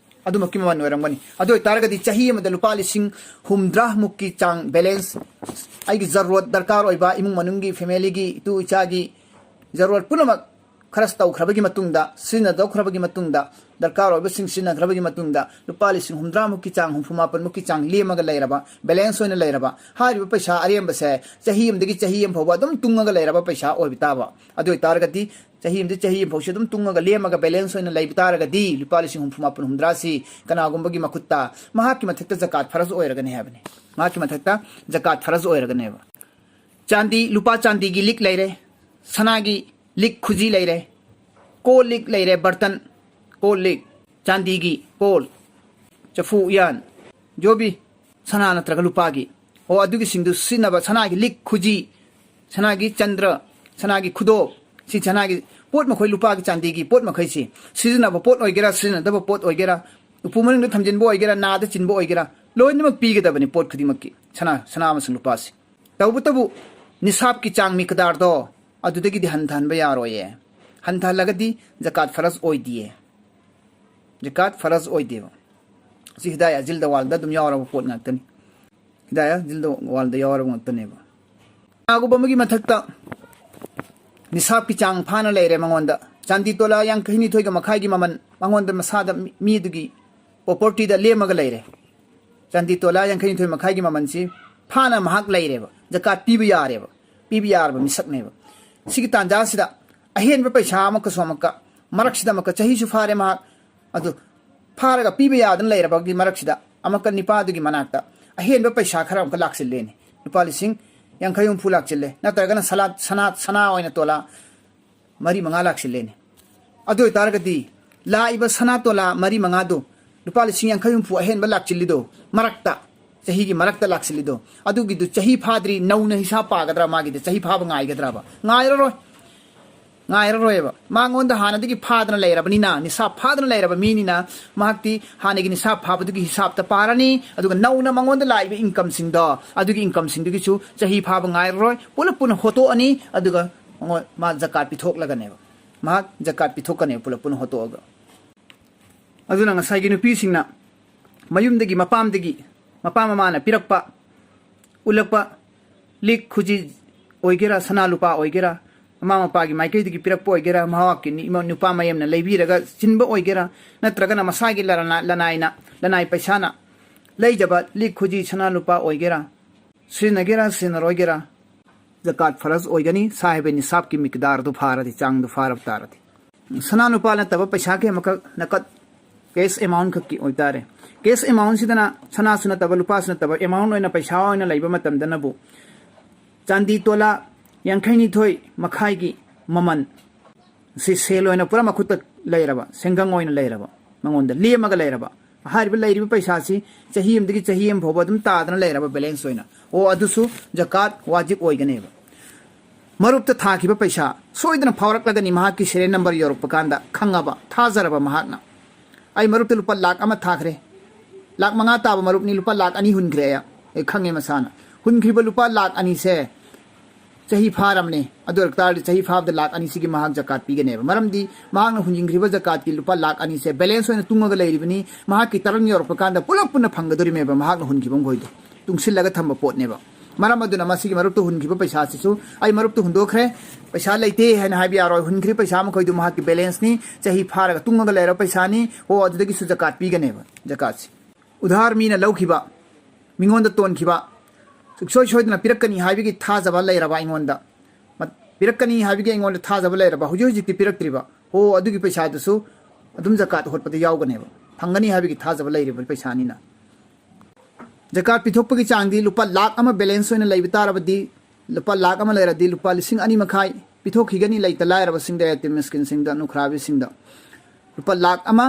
ꯑꯗꯨꯃꯛꯀꯤ ꯃꯃꯜ ꯑꯣꯏꯔꯝꯒꯅꯤ꯫ ꯑꯗꯨ ꯑꯣꯏꯇꯥꯔꯒꯗꯤ ꯆꯍꯤ ꯑꯃꯗ ꯂꯨꯄꯥ ꯂꯤꯁꯤꯡ ꯍꯨꯝꯗ꯭ꯔꯥꯃꯨꯛꯀꯤ ꯆꯥꯡ balance, ꯑꯩꯒꯤ ꯖꯔꯨꯔꯠ, ꯗꯔꯀꯥꯔ ꯑꯣꯏꯕ, ꯏꯃꯨꯡ ꯃꯅꯨꯡꯒꯤ, familyꯒꯤ, ꯏꯇꯨ ꯏꯆꯥꯒꯤ ꯖꯔꯨꯔꯠ ꯄꯨꯝꯅꯃꯛ ꯈꯔꯁ ꯇꯧꯈ꯭ꯔꯕꯒꯤ ꯃꯇꯨꯡꯗ, ꯁꯤꯖꯤꯟꯅꯗꯧꯈ꯭ꯔꯕꯒꯤ ꯃꯇꯨꯡꯗ, ꯗꯔꯀꯥꯔ ꯑꯣꯏꯕꯁꯤꯡ ꯁꯤꯖꯤꯟꯅꯈ꯭ꯔꯕꯒꯤ ꯃꯇꯨꯡꯗ ꯂꯨꯄꯥ ꯂꯤꯁꯤꯡ ꯍꯨꯝꯗ꯭ꯔꯥꯃꯨꯛꯀꯤ ꯆꯥꯡ, ꯍꯨꯝꯐꯨ ꯃꯥꯄꯟꯃꯨꯛꯀꯤ ꯆꯥꯡ ꯂꯦꯝꯃꯒ ꯂꯩꯔꯕ, balance ꯑꯣꯏꯅ ꯂꯩꯔꯕ, ꯍꯥꯏꯔꯤꯕ ꯄꯩꯁꯥ ꯑꯔꯦꯝꯕꯁꯦ ꯆꯍꯤ ꯑꯃꯗꯒꯤ ꯆꯍꯤ ꯑꯃ ꯐꯥꯎꯕ ꯑꯗꯨꯝ ꯇꯨꯡꯉꯒ ꯂꯩꯔꯕ ꯄꯩꯁꯥ ꯑꯣꯏꯕ ꯇꯥꯕ꯫ ꯑꯗꯨ ꯑꯣꯏꯇꯥꯔꯒꯗꯤ ꯆꯍꯤ ꯑꯃꯗꯒꯤ ꯆꯍꯤ ꯑꯃ ꯐꯥꯎꯁꯤ ꯑꯗꯨꯝ ꯇꯨꯡꯉꯒ ꯂꯦꯝꯃꯒ balance ꯑꯣꯏꯅ ꯂꯩꯕ ꯇꯥꯔꯒꯗꯤ ꯂꯨꯄꯥ ꯂꯤꯁꯤꯡ ꯍꯨꯝꯐꯨ ꯃꯥꯄꯟ, ꯍꯨꯝꯗ꯭ꯔꯥꯁꯤ ꯀꯅꯥꯒꯨꯝꯕꯒꯤ ꯃꯈꯨꯠꯇ, ꯃꯍꯥꯛꯀꯤ ꯃꯊꯛꯇ ꯖꯀꯥꯠ ꯐꯔꯖ ꯑꯣꯏꯔꯒꯅꯤ ꯍꯥꯏꯕꯅꯤ꯫ ꯃꯍꯥꯛꯀꯤ ꯃꯊꯛꯇ ꯖꯀꯥꯠ ꯐꯔꯖ ꯑꯣꯏꯔꯒꯅꯦꯕ꯫ ꯆꯥꯟꯗꯤ, ꯂꯨꯄꯥ ꯆꯥꯟꯗꯤꯒꯤ ꯂꯤꯛ ꯂꯩꯔꯦ, ꯁꯅꯥꯒꯤ ꯂꯤꯛ ꯈꯨꯖꯤ ꯂꯩꯔꯦ, ꯀꯣꯜ ꯂꯤꯛ ꯂꯩꯔꯦ, ꯕꯔꯇꯟ, ꯀꯣꯜ ꯂꯤꯛ, ꯆꯥꯟꯗꯤꯒꯤ ꯀꯣꯜ, ꯆꯐꯨ ꯎꯌꯥꯟ, ꯖꯣꯕꯤ, ꯁꯅꯥ ꯅꯠꯇ꯭ꯔꯒ ꯂꯨꯄꯥꯒꯤ, ꯑꯣ, ꯑꯗꯨꯒꯤꯁꯤꯡꯗꯨ ꯁꯤꯖꯤꯟꯅꯕ, ꯁꯅꯥꯒꯤ ꯂꯤꯛ ꯈꯨꯖꯤ, ꯁꯅꯥꯒꯤ ꯆꯟꯗ꯭ꯔ, ꯁꯅꯥꯒꯤ ꯈꯨꯗꯣꯞ, ꯁꯤ ꯁꯅꯥꯒꯤ ꯄꯣꯠ ꯃꯈꯣꯏ, ꯂꯨꯄꯥꯒꯤ, ꯆꯥꯟꯗꯤꯒꯤ ꯄꯣꯠ ꯃꯈꯩꯁꯤ, ꯁꯤꯖꯤꯟꯅꯕ ꯄꯣꯠ ꯑꯣꯏꯒꯦꯔꯥ, ꯁꯤꯖꯤꯟꯅꯗꯕ ꯄꯣꯠ ꯑꯣꯏꯒꯦꯔꯥ, ꯎꯄꯨ ꯃꯅꯨꯡꯗ ꯊꯝꯖꯤꯟꯕ ꯑꯣꯏꯒꯦꯔꯥ, ꯅꯥꯗ ꯆꯤꯟꯕ ꯑꯣꯏꯒꯦꯔꯥ, ꯂꯣꯏꯅꯃꯛ ꯄꯤꯒꯗꯕꯅꯤ꯫ ꯄꯣꯠ ꯈꯨꯗꯤꯡꯃꯛꯀꯤ ꯁꯅꯥ, ꯁꯅꯥ ꯑꯃꯁꯨꯡ ꯂꯨꯄꯥꯁꯤ꯫ ꯇꯧꯕꯇꯕꯨ ꯅꯤꯁꯥꯞꯀꯤ ꯆꯥꯡ ꯃꯤꯀꯗꯥꯔꯗꯣ ꯑꯗꯨꯗꯒꯤꯗꯤ ꯍꯟꯊꯍꯟꯕ ꯌꯥꯔꯣꯏꯌꯦ꯫ ꯍꯟꯊꯍꯜꯂꯒꯗꯤ ꯖꯀꯥꯠ ꯐꯔꯖ ꯑꯣꯏꯗꯤꯌꯦ꯫ ꯖꯀꯥꯠ ꯐꯔꯖ ꯑꯣꯏꯗꯦꯕ꯫ ꯁꯤ ꯍꯤꯗꯥꯌꯥ ꯖꯤꯜꯗ ꯋꯥꯜꯗ ꯑꯗꯨꯝ ꯌꯥꯎꯔꯕ ꯄꯣꯠ ꯉꯥꯛꯇꯅꯤ꯫ ꯍꯤꯗꯥꯌꯥ ꯖꯤꯜꯗ ꯋꯥꯜꯗ ꯌꯥꯎꯔꯕ ꯉꯥꯛꯇꯅꯦꯕ꯫ ꯀꯅꯥꯒꯨꯝꯕ ꯑꯃꯒꯤ ꯃꯊꯛꯇ ꯅꯤꯁꯥꯞꯀꯤ ꯆꯥꯡ ꯐꯥꯅ ꯂꯩꯔꯦ ꯃꯉꯣꯟꯗ, ꯆꯥꯟꯗꯤ ꯇꯣꯂꯥ ꯌꯥꯡꯈꯩ ꯅꯤꯊꯣꯏꯒ ꯃꯈꯥꯏꯒꯤ ꯃꯃꯜ ꯃꯉꯣꯟꯗ, ꯃꯁꯥꯗ, ꯃꯤ-, ꯃꯤꯗꯨꯒꯤ ꯄ꯭ꯔꯣꯄꯔꯇꯤꯗ ꯂꯦꯝꯃꯒ ꯂꯩꯔꯦ꯫ ꯆꯥꯟꯗꯤ ꯇꯣꯂꯥ ꯌꯥꯡꯈꯩ ꯅꯤꯊꯣꯏ ꯃꯈꯥꯏꯒꯤ ꯃꯃꯜꯁꯤ ꯐꯥꯅ ꯃꯍꯥꯛ ꯂꯩꯔꯦꯕ, ꯖꯀꯥꯠ ꯄꯤꯕ ꯌꯥꯔꯦꯕ, ꯄꯤꯕ ꯌꯥꯔꯕ ꯃꯤꯁꯛꯅꯦꯕ꯫ ꯁꯤꯒꯤ ꯇꯥꯟꯖꯥꯁꯤꯗ ꯑꯍꯦꯟꯕ ꯄꯩꯁꯥ ꯑꯃꯛꯀꯁꯨ ꯑꯃꯨꯛꯀ, ꯃꯔꯛꯁꯤꯗ ꯑꯃꯨꯛꯀ ꯆꯍꯤꯁꯨ ꯐꯥꯔꯦ ꯃꯍꯥꯛ, ꯑꯗꯨ ꯐꯥꯔꯒ ꯄꯤꯕ ꯌꯥꯗꯅ ꯂꯩꯔꯕꯒꯤ ꯃꯔꯛꯁꯤꯗ ꯑꯃꯨꯛꯀ ꯅꯤꯄꯥꯗꯨꯒꯤ ꯃꯅꯥꯛꯇ ꯑꯍꯦꯟꯕ ꯄꯩꯁꯥ ꯈꯔ ꯑꯃꯨꯛꯀ ꯂꯥꯛꯁꯤꯜꯂꯦꯅꯦ꯫ ꯂꯨꯄꯥ ꯂꯤꯁꯤꯡ ꯌꯥꯡꯈꯩ ꯍꯨꯝꯐꯨ ꯂꯥꯛꯁꯤꯜꯂꯦ, ꯅꯠꯇ꯭ꯔꯒꯅ ꯁꯂꯥ-, ꯁꯅꯥ, ꯁꯅꯥ ꯑꯣꯏꯅ ꯇꯣꯂꯥ ꯃꯔꯤ ꯃꯉꯥ ꯂꯥꯛꯁꯤꯜꯂꯦꯅꯦ꯫ ꯑꯗꯨ ꯑꯣꯏꯇꯥꯔꯒꯗꯤ ꯂꯥꯛꯏꯕ ꯁꯅꯥ ꯇꯣꯂꯥ ꯃꯔꯤ ꯃꯉꯥꯗꯨ, ꯂꯨꯄꯥ ꯂꯤꯁꯤꯡ ꯌꯥꯡꯈꯩ ꯍꯨꯝꯐꯨ ꯑꯍꯦꯟꯕ ꯂꯥꯛꯁꯤꯜꯂꯤꯗꯣ, ꯃꯔꯛꯇ, ꯆꯍꯤꯒꯤ ꯃꯔꯛꯇ ꯂꯥꯛꯁꯤꯜꯂꯤꯗꯣ, ꯑꯗꯨꯒꯤꯗꯨ ꯆꯍꯤ ꯐꯥꯗ꯭ꯔꯤ, ꯅꯧꯅ ꯍꯤꯁꯥꯞ ꯄꯥꯒꯗ꯭ꯔꯥ? ꯃꯥꯒꯤꯗꯤ ꯆꯍꯤ ꯐꯥꯕ ꯉꯥꯏꯒꯗ꯭ꯔꯕ? ꯉꯥꯏꯔꯔꯣꯏ꯫ ꯉꯥꯏꯔꯔꯣꯏꯕ꯫ ꯃꯉꯣꯟꯗ ꯍꯥꯟꯅꯗꯒꯤ ꯐꯥꯗꯅ ꯂꯩꯔꯕꯅꯤꯅ, ꯅꯤꯁꯥꯞ ꯐꯥꯗꯅ ꯂꯩꯔꯕ ꯃꯤꯅꯤꯅ, ꯃꯍꯥꯛꯇꯤ ꯍꯥꯟꯅꯒꯤ ꯅꯤꯁꯥꯞ ꯐꯥꯕꯗꯨꯒꯤ ꯍꯤꯁꯥꯞꯇ ꯄꯥꯔꯅꯤ, ꯑꯗꯨꯒ ꯅꯧꯅ ꯃꯉꯣꯟꯗ ꯂꯥꯛꯏꯕ ꯏꯟꯀꯝꯁꯤꯡꯗꯣ, ꯑꯗꯨꯒꯤ ꯏꯟꯀꯝꯁꯤꯡꯗꯨꯒꯤꯁꯨ ꯆꯍꯤ ꯐꯥꯕ ꯉꯥꯏꯔꯔꯣꯏ, ꯄꯨꯂꯞ ꯄꯨꯟꯅ ꯍꯣꯠꯇꯣꯛꯑꯅꯤ, ꯑꯗꯨꯒ ꯃꯉꯣꯟ-, ꯃꯥ ꯖꯀꯥꯠ ꯄꯤꯊꯣꯛꯂꯒꯅꯦꯕ꯫ ꯃꯍꯥꯛ ꯖꯀꯥꯠ ꯄꯤꯊꯣꯛꯀꯅꯦꯕ ꯄꯨꯂꯞ ꯄꯨꯟꯅ ꯍꯣꯠꯇꯣꯛꯑꯒ꯫ ꯑꯗꯨꯅ ꯉꯁꯥꯏꯒꯤ ꯅꯨꯄꯤꯁꯤꯡꯅ ꯃꯌꯨꯝꯗꯒꯤ, ꯃꯄꯥꯝꯗꯒꯤ, ꯃꯄꯥ ꯃꯃꯥꯅ ꯄꯤꯔꯛꯄ, ꯎꯠꯂꯛꯄ ꯂꯤꯛ ꯈꯨꯖꯤ ꯑꯣꯏꯒꯦꯔꯥ, ꯁꯅꯥ ꯂꯨꯄꯥ ꯑꯣꯏꯒꯦꯔꯥ, ꯃꯃꯥ ꯃꯄꯥꯒꯤ ꯃꯥꯏꯀꯩꯗꯒꯤ ꯄꯤꯔꯛꯄ ꯑꯣꯏꯒꯦꯔꯥ, ꯃꯍꯥꯛꯀꯤ ꯅꯤ-, ꯏꯃꯥ-, ꯅꯨꯄꯥ ꯃꯌꯨꯝꯅ ꯂꯩꯕꯤꯔꯒ ꯆꯤꯟꯕ ꯑꯣꯏꯒꯦꯔꯥ, ꯅꯠꯇ꯭ꯔꯒꯅ ꯃꯁꯥꯒꯤ ꯂꯔꯅꯥ-, ꯂꯅꯥꯏꯅ, ꯂꯅꯥꯏ ꯄꯩꯁꯥꯅ ꯂꯩꯖꯕ ꯂꯤꯛ ꯈꯨꯖꯤ ꯁꯅꯥ ꯂꯨꯄꯥ ꯑꯣꯏꯒꯦꯔꯥ, ꯁꯤꯖꯤꯟꯅꯒꯦꯔꯥ ꯁꯤꯖꯤꯟꯅꯔꯣꯏꯒꯦꯔꯥ, ꯖꯀꯥꯠ ꯐꯔꯖ ꯑꯣꯏꯒꯅꯤ꯫ ꯁꯥ ꯍꯥꯏꯕ ꯅꯤꯁꯥꯞꯀꯤ ꯃꯤꯛꯗꯥꯔꯗꯨ ꯐꯥꯔꯗꯤ, ꯆꯥꯡꯗꯨ ꯐꯥꯔꯕ ꯇꯥꯔꯗꯤ꯫ ꯁꯅꯥ ꯂꯨꯄꯥ ꯅꯠꯇꯕ ꯄꯩꯁꯥꯒꯤ ꯑꯃꯈꯛ ꯅꯀꯠ, ꯀꯦꯁ ꯑꯦꯃꯥꯎꯟ ꯈꯛꯀꯤ ꯑꯣꯏꯇꯥꯔꯦ꯫ ꯀꯦꯁ ꯑꯦꯃꯥꯎꯟꯁꯤꯗꯅ ꯁꯅꯥꯁꯨ ꯅꯠꯇꯕ, ꯂꯨꯄꯥꯁꯨ ꯅꯠꯇꯕ, ꯑꯦꯃꯥꯎꯟ ꯑꯣꯏꯅ, ꯄꯩꯁꯥ ꯑꯣꯏꯅ ꯂꯩꯕ ꯃꯇꯝꯗꯅꯕꯨ ꯆꯥꯟꯗꯤ ꯇꯣꯂꯥ ꯌꯥꯡꯈꯩꯅꯤꯊꯣꯏ ꯃꯈꯥꯏꯒꯤ ꯃꯃꯜ, ꯁꯤ ꯁꯦꯜ ꯑꯣꯏꯅ ꯄꯨꯔꯥ ꯃꯈꯨꯠꯇ ꯂꯩꯔꯕ, ꯁꯦꯟꯒꯪ ꯑꯣꯏꯅ ꯂꯩꯔꯕ, ꯃꯉꯣꯟꯗ ꯂꯦꯝꯃꯒ ꯂꯩꯔꯕ, ꯍꯥꯏꯔꯤꯕ ꯂꯩꯔꯤꯕ ꯄꯩꯁꯥꯁꯤ ꯆꯍꯤ ꯑꯃꯗꯒꯤ ꯆꯍꯤ ꯑꯃ ꯐꯥꯎꯕ ꯑꯗꯨꯝ ꯇꯥꯗꯅ ꯂꯩꯔꯕ balance ꯑꯣꯏꯅ, ꯑꯣ, ꯑꯗꯨꯁꯨ ꯖꯀꯥꯠ ꯋꯥꯖꯤꯕ ꯑꯣꯏꯒꯅꯦꯕ꯫ ꯃꯔꯨꯞꯇ ꯊꯥꯈꯤꯕ ꯄꯩꯁꯥ ꯁꯣꯏꯗꯅ ꯐꯥꯎꯔꯛꯂꯒꯅꯤ ꯃꯍꯥꯛꯀꯤ serial number ꯌꯧꯔꯛꯄ ꯀꯥꯟꯗ ꯈꯪꯉꯕ, ꯊꯥꯖꯔꯕ ꯃꯍꯥꯛꯅ꯫ ꯑꯩ ꯃꯔꯨꯞꯇ ꯂꯨꯄꯥ ꯂꯥꯈ ꯑꯃ ꯊꯥꯈ꯭ꯔꯦ, ꯂꯥꯈ ꯃꯉꯥ ꯇꯥꯕ ꯃꯔꯨꯞꯅꯤ, ꯂꯨꯄꯥ ꯂꯥꯈ ꯑꯅꯤ ꯍꯨꯟꯈ꯭ꯔꯦ ꯑꯩ, ꯑꯩ ꯈꯪꯉꯦ ꯃꯁꯥꯅ꯫ ꯍꯨꯟꯈ꯭ꯔꯤꯕ ꯂꯨꯄꯥ ꯂꯥꯈ ꯑꯅꯤꯁꯦ ꯆꯍꯤ ꯐꯥꯔꯝꯅꯦ, ꯑꯗꯨ ꯑꯣꯏꯔ ꯇꯥꯔꯗꯤ ꯆꯍꯤ ꯐꯥꯕꯗ ꯂꯥꯈ ꯑꯅꯤꯁꯤꯒꯤ ꯃꯍꯥꯛ ꯖꯀꯥꯠ ꯄꯤꯒꯅꯦꯕ꯫ ꯃꯔꯝꯗꯤ ꯃꯍꯥꯛꯅ ꯍꯨꯟꯖꯤꯟꯈ꯭ꯔꯤꯕ ꯖꯀꯥꯠꯀꯤ ꯂꯨꯄꯥ ꯂꯥꯈ ꯑꯅꯤꯁꯦ balance ꯑꯣꯏꯅ ꯇꯨꯡꯉꯒ ꯂꯩꯔꯤꯕꯅꯤ, ꯃꯍꯥꯛꯀꯤ ꯇꯔꯟ ꯌꯧꯔꯛꯄ ꯀꯥꯟꯗ ꯄꯨꯂꯞ ꯄꯨꯟꯅ ꯐꯪꯒꯗꯣꯔꯤꯃꯦꯕ ꯃꯍꯥꯛꯅ ꯍꯨꯟꯈꯤꯕ ꯃꯈꯣꯏꯗꯣ, ꯇꯨꯡꯁꯤꯜꯂꯒ ꯊꯝꯕ ꯄꯣꯠꯅꯦꯕ꯫ ꯃꯔꯝ ꯑꯗꯨꯅ ꯃꯁꯤꯒꯤ ꯃꯔꯨꯞꯇ ꯍꯨꯟꯈꯤꯕ ꯄꯩꯁꯥꯁꯤꯁꯨ ꯑꯩ ꯃꯔꯨꯞꯇ ꯍꯨꯟꯗꯣꯛꯈ꯭ꯔꯦ, ꯄꯩꯁꯥ ꯂꯩꯇꯦ ꯍꯥꯏꯅ ꯍꯥꯏꯕ ꯌꯥꯔꯣꯏ꯫ ꯍꯨꯟꯈ꯭ꯔꯤꯕ ꯄꯩꯁꯥ ꯃꯈꯣꯏꯗꯨ ꯃꯍꯥꯛꯀꯤ balanceꯅꯤ, ꯆꯍꯤ ꯐꯥꯔꯒ ꯇꯨꯡꯉꯒ ꯂꯩꯔꯕ ꯄꯩꯁꯥꯅꯤ꯫ ꯑꯣ, ꯑꯗꯨꯗꯒꯤꯁꯨ ꯖꯀꯥꯠ ꯄꯤꯒꯅꯦꯕ꯫ ꯖꯀꯥꯠꯁꯤ ꯎꯙꯥꯔ ꯃꯤꯅ ꯂꯧꯈꯤꯕ, ꯃꯤꯉꯣꯟꯗ ꯇꯣꯟꯈꯤꯕ, ꯁꯨꯡꯁꯣꯏ ꯁꯣꯏꯗꯅ ꯄꯤꯔꯛꯀꯅꯤ ꯍꯥꯏꯕꯒꯤ ꯊꯥꯖꯕ ꯂꯩꯔꯕ ꯑꯩꯉꯣꯟꯗ, ꯃ-, ꯄꯤꯔꯛꯀꯅꯤ ꯍꯥꯏꯕꯒꯤ ꯑꯩꯉꯣꯟꯗ ꯊꯥꯖꯕ ꯂꯩꯔꯕ, ꯍꯧꯖꯤꯛ ꯍꯧꯖꯤꯛꯇꯤ ꯄꯤꯔꯛꯇ꯭ꯔꯤꯕ, ꯑꯣ, ꯑꯗꯨꯒꯤ ꯄꯩꯁꯥꯗꯨꯁꯨ ꯑꯗꯨꯝ ꯖꯀꯥꯠ ꯍꯣꯠꯄꯗ ꯌꯥꯎꯒꯅꯦꯕ, ꯐꯪꯒꯅꯤ ꯍꯥꯏꯕꯒꯤ ꯊꯥꯖꯕ ꯂꯩꯔꯤꯕ ꯄꯩꯁꯥꯅꯤꯅ꯫ ꯖꯀꯥꯠ ꯄꯤꯊꯣꯛꯄꯒꯤ ꯆꯥꯡꯗꯤ ꯂꯨꯄꯥ ꯂꯥꯈ ꯑꯃ balance ꯑꯣꯏꯅ ꯂꯩꯕ ꯇꯥꯔꯕꯗꯤ, ꯂꯨꯄꯥ ꯂꯥꯈ ꯑꯃ ꯂꯩꯔꯗꯤ ꯂꯨꯄꯥ ꯂꯤꯁꯤꯡ ꯑꯅꯤ ꯃꯈꯥꯏ ꯄꯤꯊꯣꯛꯈꯤꯒꯅꯤ ꯂꯩꯇ ꯂꯥꯏꯔꯕꯁꯤꯡꯗ, ꯌꯥꯇꯤꯝ ꯃꯤꯁꯀꯤꯟꯁꯤꯡꯗ, ꯅꯨꯈ꯭ꯔꯥꯕꯤꯁꯤꯡꯗ꯫ ꯂꯨꯄꯥ ꯂꯥꯈ ꯑꯃ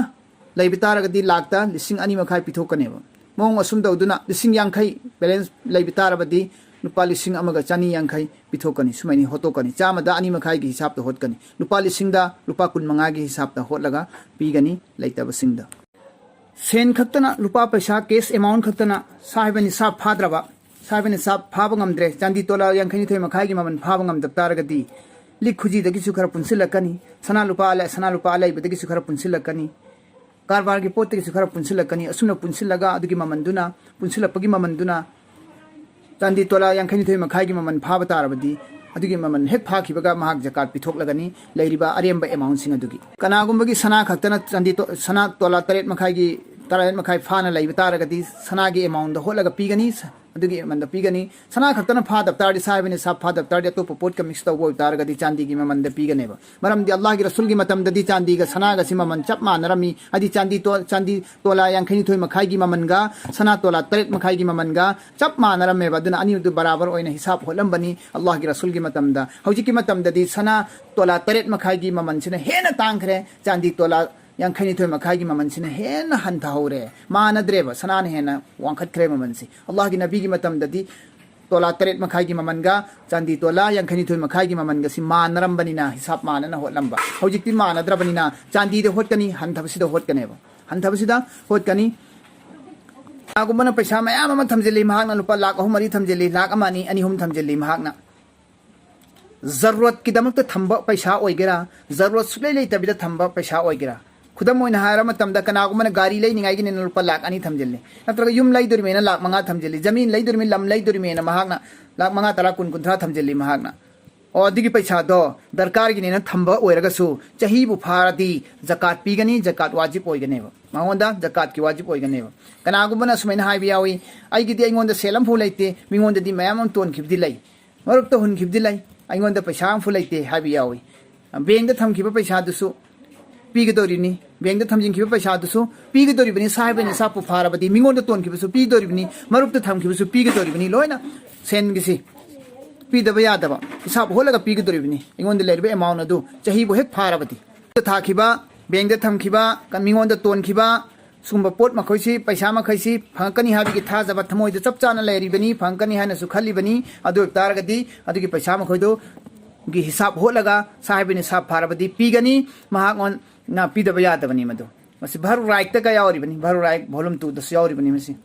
ꯂꯩꯕ ꯇꯥꯔꯒꯗꯤ ꯂꯥꯈꯇ ꯂꯤꯁꯤꯡ ꯑꯅꯤ ꯃꯈꯥꯏ ꯄꯤꯊꯣꯛꯀꯅꯦꯕ꯫ ꯃꯑꯣꯡ ꯑꯁꯨꯝ ꯇꯧꯗꯨꯅ ꯂꯤꯁꯤꯡ ꯌꯥꯡꯈꯩ balance ꯂꯩꯕ ꯇꯥꯔꯕꯗꯤ ꯂꯨꯄꯥ ꯂꯤꯁꯤꯡ ꯑꯃꯒ ꯆꯅꯤ ꯌꯥꯡꯈꯩ ꯄꯤꯊꯣꯛꯀꯅꯤ, ꯁꯨꯃꯥꯏꯅ ꯍꯣꯠꯇꯣꯛꯀꯅꯤ꯫ ꯆꯥꯝꯃꯗ ꯑꯅꯤ ꯃꯈꯥꯏꯒꯤ ꯍꯤꯁꯥꯞꯇ ꯍꯣꯠꯀꯅꯤ, ꯂꯨꯄꯥ ꯂꯤꯁꯤꯡꯗ ꯂꯨꯄꯥ ꯀꯨꯟ ꯃꯉꯥꯒꯤ ꯍꯤꯁꯥꯞꯇ ꯍꯣꯠꯂꯒ ꯄꯤꯒꯅꯤ ꯂꯩꯇꯕꯁꯤꯡꯗ꯫ ꯁꯦꯟ ꯈꯛꯇꯅ, ꯂꯨꯄꯥ ꯄꯩꯁꯥ cash amount ꯈꯛꯇꯅ ꯁꯥꯍꯤꯕ ꯅꯤꯁꯥꯕ ꯐꯥꯗ꯭ꯔꯕ, ꯁꯥꯍꯤꯕ ꯅꯤꯁꯥꯕ ꯐꯥꯕ ꯉꯝꯗ꯭ꯔꯦ, ꯆꯥꯟꯗꯤ ꯇꯣꯂꯥ ꯌꯥꯡꯈꯩꯅꯤꯊꯣꯏ ꯃꯈꯥꯏꯒꯤ ꯃꯃꯜ ꯐꯥꯕ ꯉꯝꯗꯕ ꯇꯥꯔꯒꯗꯤ, ꯂꯤꯛ ꯈꯨꯖꯤꯗꯒꯤꯁꯨ ꯈꯔ ꯄꯨꯟꯁꯤꯜꯂꯛꯀꯅꯤ, ꯁꯅꯥ ꯂꯨꯄꯥ ꯑꯂꯩ-, ꯁꯅꯥ ꯂꯨꯄꯥ ꯑꯂꯩꯕꯗꯒꯤꯁꯨ ꯈꯔ ꯄꯨꯟꯁꯤꯜꯂꯛꯀꯅꯤ, ꯀꯔꯕꯥꯔꯒꯤ ꯄꯣꯠꯇꯒꯤꯁꯨ ꯈꯔ ꯄꯨꯟꯁꯤꯜꯂꯛꯀꯅꯤ꯫ ꯑꯁꯨꯝꯅ ꯄꯨꯟꯁꯤꯜꯂꯒ ꯑꯗꯨꯒꯤ ꯃꯃꯜꯗꯨꯅ, ꯄꯨꯟꯁꯤꯜꯂꯛꯄꯒꯤ ꯃꯃꯜꯗꯨꯅ ꯆꯥꯟꯗꯤ ꯇꯣꯂꯥ ꯌꯥꯡꯈꯩꯅꯤꯊꯣꯏ ꯃꯈꯥꯏꯒꯤ ꯃꯃꯜ ꯐꯥꯕ ꯇꯥꯔꯕꯗꯤ, ꯑꯗꯨꯒꯤ ꯃꯃꯜ ꯍꯦꯛ ꯐꯥꯈꯤꯕꯒ ꯃꯍꯥꯛ ꯖꯀꯥꯠ ꯄꯤꯊꯣꯛꯂꯒꯅꯤ ꯂꯩꯔꯤꯕ ꯑꯔꯦꯝꯕ amountꯁꯤꯡ ꯑꯗꯨꯒꯤ꯫ ꯀꯅꯥꯒꯨꯝꯕꯒꯤ ꯁꯅꯥ ꯈꯛꯇꯅ ꯆꯥꯟꯗꯤ ꯇꯣ-, ꯁꯅꯥ ꯇꯣꯂꯥ ꯇꯔꯦꯠ ꯃꯈꯥꯏꯒꯤ, ꯇꯔꯦꯠ ꯃꯈꯥꯏ ꯐꯥꯅ ꯂꯩꯕ ꯇꯥꯔꯒꯗꯤ ꯁꯅꯥꯒꯤ amountꯗ ꯍꯣꯠꯂꯒ ꯄꯤꯒꯅꯤ, ꯑꯗꯨꯒꯤ ꯃꯃꯜꯗ ꯄꯤꯒꯅꯤ꯫ ꯁꯅꯥ ꯈꯛꯇꯅ ꯐꯥꯗꯕ ꯇꯥꯔꯗꯤ, ꯁꯥꯍꯤꯕ ꯅꯤꯁꯥꯕ ꯐꯥꯗꯕ ꯇꯥꯔꯗꯤ, ꯑꯇꯣꯞꯄ ꯄꯣꯠꯀ mix ꯇꯧꯕ ꯑꯣꯏꯕ ꯇꯥꯔꯒꯗꯤ ꯆꯥꯟꯗꯤꯒꯤ ꯃꯃꯜꯗ ꯄꯤꯒꯅꯦꯕ꯫ ꯃꯔꯝꯗꯤ ꯑꯜꯂꯥꯍꯒꯤ ꯔꯁꯨꯜꯒꯤ ꯃꯇꯝꯗꯗꯤ ꯆꯥꯟꯗꯤꯒ ꯁꯅꯥꯒꯁꯤ ꯃꯃꯜ ꯆꯞ ꯃꯥꯟꯅꯔꯝꯃꯤ꯫ ꯍꯥꯏꯗꯤ ꯆꯥꯟꯗꯤ ꯇꯣ-, ꯆꯥꯟꯗꯤ ꯇꯣꯂꯥ ꯌꯥꯡꯈꯩꯅꯤꯊꯣꯏ ꯃꯈꯥꯏꯒꯤ ꯃꯃꯜꯒ ꯁꯅꯥ ꯇꯣꯂꯥ ꯇꯔꯦꯠ ꯃꯈꯥꯏꯒꯤ ꯃꯃꯜꯒ ꯆꯞ ꯃꯥꯟꯅꯔꯝꯃꯦꯕ꯫ ꯑꯗꯨꯅ ꯑꯅꯤꯃꯛꯇꯨ ꯕꯔꯥꯕꯔ ꯑꯣꯏꯅ ꯍꯤꯁꯥꯕ ꯍꯣꯠꯂꯝꯕꯅꯤ ꯑꯜꯂꯥꯍꯒꯤ ꯔꯁꯨꯜꯒꯤ ꯃꯇꯝꯗ꯫ ꯍꯧꯖꯤꯛꯀꯤ ꯃꯇꯝꯗꯗꯤ ꯁꯅꯥ ꯇꯣꯂꯥ ꯇꯔꯦꯠ ꯃꯈꯥꯏꯒꯤ ꯃꯃꯜꯁꯤꯅ ꯍꯦꯟꯅ ꯇꯥꯡꯈ꯭ꯔꯦ, ꯆꯥꯟꯗꯤ ꯇꯣꯂꯥ ꯌꯥꯡꯈꯩꯅꯤꯊꯣꯏ ꯃꯈꯥꯏꯒꯤ ꯃꯃꯜꯁꯤꯅ ꯍꯦꯟꯅ ꯍꯟꯊꯍꯧꯔꯦ꯫ ꯃꯥꯟꯅꯗ꯭ꯔꯦꯕ, ꯁꯅꯥꯅ ꯍꯦꯟꯅ ꯋꯥꯡꯈꯠꯈ꯭ꯔꯦ ꯃꯃꯜꯁꯤ꯫ ꯑꯜꯂꯥꯍꯒꯤ ꯅꯕꯤꯒꯤ ꯃꯇꯝꯗꯗꯤ ꯇꯣꯂꯥ ꯇꯔꯦꯠ ꯃꯈꯥꯏꯒꯤ ꯃꯃꯜꯒ ꯆꯥꯟꯗꯤ ꯇꯣꯂꯥ ꯌꯥꯡꯈꯩꯅꯤꯊꯣꯏ ꯃꯈꯥꯏꯒꯤ ꯃꯃꯜꯒꯁꯤ ꯃꯥꯟꯅꯔꯝꯕꯅꯤꯅ, ꯍꯤꯁꯥꯕ ꯃꯥꯟꯅꯅ ꯍꯣꯠꯂꯝꯕ꯫ ꯍꯧꯖꯤꯛꯇꯤ ꯃꯥꯟꯅꯗ꯭ꯔꯕꯅꯤꯅ ꯆꯥꯟꯗꯤꯗ ꯍꯣꯠꯀꯅꯤ, ꯍꯟꯊꯕꯁꯤꯗ ꯍꯣꯠꯀꯅꯦꯕ꯫ ꯍꯟꯊꯕꯁꯤꯗ ꯍꯣꯠꯀꯅꯤ꯫ ꯀꯅꯥꯒꯨꯝꯕꯅ ꯄꯩꯁꯥ ꯃꯌꯥꯝ ꯑꯃ ꯊꯝꯖꯤꯜꯂꯤ, ꯃꯍꯥꯛꯅ ꯂꯨꯄꯥ ꯂꯥꯈ ꯑꯍꯨꯝ ꯃꯔꯤ ꯊꯝꯖꯤꯜꯂꯤ, ꯂꯥꯈ ꯑꯃ ꯑꯅꯤ, ꯑꯅꯤ ꯑꯍꯨꯝ ꯊꯝꯖꯤꯜꯂꯤ ꯃꯍꯥꯛꯅ꯫ ꯖꯔꯨꯔꯠꯀꯤꯗꯃꯛꯇ ꯊꯝꯕ ꯄꯩꯁꯥ ꯑꯣꯏꯒꯦꯔꯥ, ꯖꯔꯨꯔꯠ ꯁꯨꯛꯂꯩ ꯂꯩꯇꯕꯤꯗ ꯊꯝꯕ ꯄꯩꯁꯥ ꯑꯣꯏꯒꯦꯔꯥ, ꯈꯨꯗꯝ ꯑꯣꯏꯅ ꯍꯥꯏꯔ ꯃꯇꯝꯗ, ꯀꯅꯥꯒꯨꯝꯕꯅ ꯒꯥꯔꯤ ꯂꯩꯅꯤꯡꯉꯥꯏꯒꯤꯅꯦꯅ ꯂꯨꯄꯥ ꯂꯥꯈ ꯑꯅꯤ ꯊꯝꯖꯤꯜꯂꯤ, ꯅꯠꯇ꯭ꯔꯒ ꯌꯨꯝ ꯂꯩꯗꯣꯔꯤꯃꯦꯅ ꯂꯥꯈ ꯃꯉꯥ ꯊꯝꯖꯤꯜꯂꯤ, ꯖꯃꯤꯟ ꯂꯩꯗꯣꯔꯤꯃꯤ, ꯂꯝ ꯂꯩꯗꯣꯔꯤꯃꯦꯅ ꯃꯍꯥꯛꯅ ꯂꯥꯈ ꯃꯉꯥ, ꯇꯔꯥ, ꯀꯨꯟ, ꯀꯨꯟꯊ꯭ꯔꯥ ꯊꯝꯖꯤꯜꯂꯤ ꯃꯍꯥꯛꯅ꯫ ꯑꯣ, ꯑꯗꯨꯒꯤ ꯄꯩꯁꯥꯗꯣ ꯗꯔꯀꯥꯔꯒꯤꯅꯦꯅ ꯊꯝꯕ ꯑꯣꯏꯔꯒꯁꯨ, ꯆꯍꯤꯕꯨ ꯐꯥꯔꯗꯤ ꯖꯀꯥꯠ ꯄꯤꯒꯅꯤ, ꯖꯀꯥꯠ ꯋꯥꯖꯤꯕ ꯑꯣꯏꯒꯅꯦꯕ, ꯃꯉꯣꯟꯗ ꯖꯀꯥꯠꯀꯤ ꯋꯥꯖꯤꯕ ꯑꯣꯏꯒꯅꯦꯕ꯫ ꯀꯅꯥꯒꯨꯝꯕꯅ ꯁꯨꯃꯥꯏꯅ ꯍꯥꯏꯕ ꯌꯥꯎꯏ, "ꯑꯩꯒꯤꯗꯤ ꯑꯩꯉꯣꯟꯗ ꯁꯦꯜ ꯑꯃꯐꯥꯎ ꯂꯩꯇꯦ, ꯃꯤꯉꯣꯟꯗꯗꯤ ꯃꯌꯥꯝ ꯑꯃ ꯇꯣꯟꯈꯤꯕꯗꯤ ꯂꯩ, ꯃꯔꯨꯞꯇ ꯍꯨꯟꯈꯤꯕꯗꯤ ꯂꯩ, ꯑꯩꯉꯣꯟꯗ ꯄꯩꯁꯥ ꯑꯃꯐꯥꯎ ꯂꯩꯇꯦ" ꯍꯥꯏꯕ ꯌꯥꯎꯏ꯫ ꯕꯦꯡꯗ ꯊꯝꯈꯤꯕ ꯄꯩꯁꯥꯗꯨꯁꯨ ꯄꯤꯒꯗꯧꯔꯤꯕꯅꯤ, ꯕꯦꯡꯗ ꯊꯝꯖꯤꯟꯈꯤꯕ ꯄꯩꯁꯥꯗꯨꯁꯨ ꯄꯤꯒꯗꯧꯔꯤꯕꯅꯤ, ꯁꯥꯍꯤꯕ ꯅꯤꯁꯥꯕꯄꯨ ꯐꯥꯔꯕꯗꯤ ꯃꯤꯉꯣꯟꯗ ꯇꯣꯟꯈꯤꯕꯁꯨ ꯄꯤꯗꯧꯔꯤꯕꯅꯤ, ꯃꯔꯨꯞꯇ ꯊꯝꯈꯤꯕꯁꯨ ꯄꯤꯒꯗꯧꯔꯤꯕꯅꯤ, ꯂꯣꯏꯅ ꯁꯦꯟꯒꯤꯁꯤ ꯄꯤꯗꯕ ꯌꯥꯗꯕ, ꯍꯤꯁꯥꯕ ꯍꯣꯠꯂꯒ ꯄꯤꯒꯗꯧꯔꯤꯕꯅꯤ꯫ ꯑꯩꯉꯣꯟꯗ ꯂꯩꯔꯤꯕ ꯑꯦꯃꯥꯎꯟ ꯑꯗꯨ ꯆꯍꯤꯕꯨ ꯍꯦꯛ ꯐꯥꯔꯕꯗꯤ, ꯊꯥꯈꯤꯕ, ꯕꯦꯡꯗ ꯊꯝꯈꯤꯕ, ꯀ-, ꯃꯤꯉꯣꯟꯗ ꯇꯣꯟꯈꯤꯕ, ꯁꯤꯒꯨꯝꯕ ꯄꯣꯠ ꯃꯈꯩꯁꯤ, ꯄꯩꯁꯥ ꯃꯈꯩꯁꯤ ꯐꯪꯉꯛꯀꯅꯤ ꯍꯥꯏꯕꯒꯤ ꯊꯥꯖꯕ ꯊꯃꯣꯏꯗ ꯆꯞ ꯆꯥꯅ ꯂꯩꯔꯤꯕꯅꯤ, ꯐꯪꯉꯛꯀꯅꯤ ꯍꯥꯏꯅꯁꯨ ꯈꯜꯂꯤꯕꯅꯤ꯫ ꯑꯗꯨ ꯑꯣꯏꯕ ꯇꯥꯔꯒꯗꯤ ꯑꯗꯨꯒꯤ ꯄꯩꯁꯥ ꯃꯈꯣꯏꯗꯨꯒꯤ ꯍꯤꯁꯥꯕ ꯍꯣꯠꯂꯒ ꯁꯥꯍꯤꯕ ꯅꯤꯁꯥꯕ ꯐꯥꯔꯕꯗꯤ ꯄꯤꯒꯅꯤ, ꯃꯍꯥꯛꯉꯣꯟꯅ ꯄꯤꯗꯕ ꯌꯥꯗꯕꯅꯤ ꯃꯗꯨ꯫ ꯃꯁꯤ ꯚꯔꯨ ꯔꯥꯏꯛꯇꯒ ꯌꯥꯎꯔꯤꯕꯅꯤ, ꯚꯔꯨ ꯔꯥꯏꯛ volume twoꯗꯁꯨ ꯌꯥꯎꯔꯤꯕꯅꯤ ꯃꯁꯤ,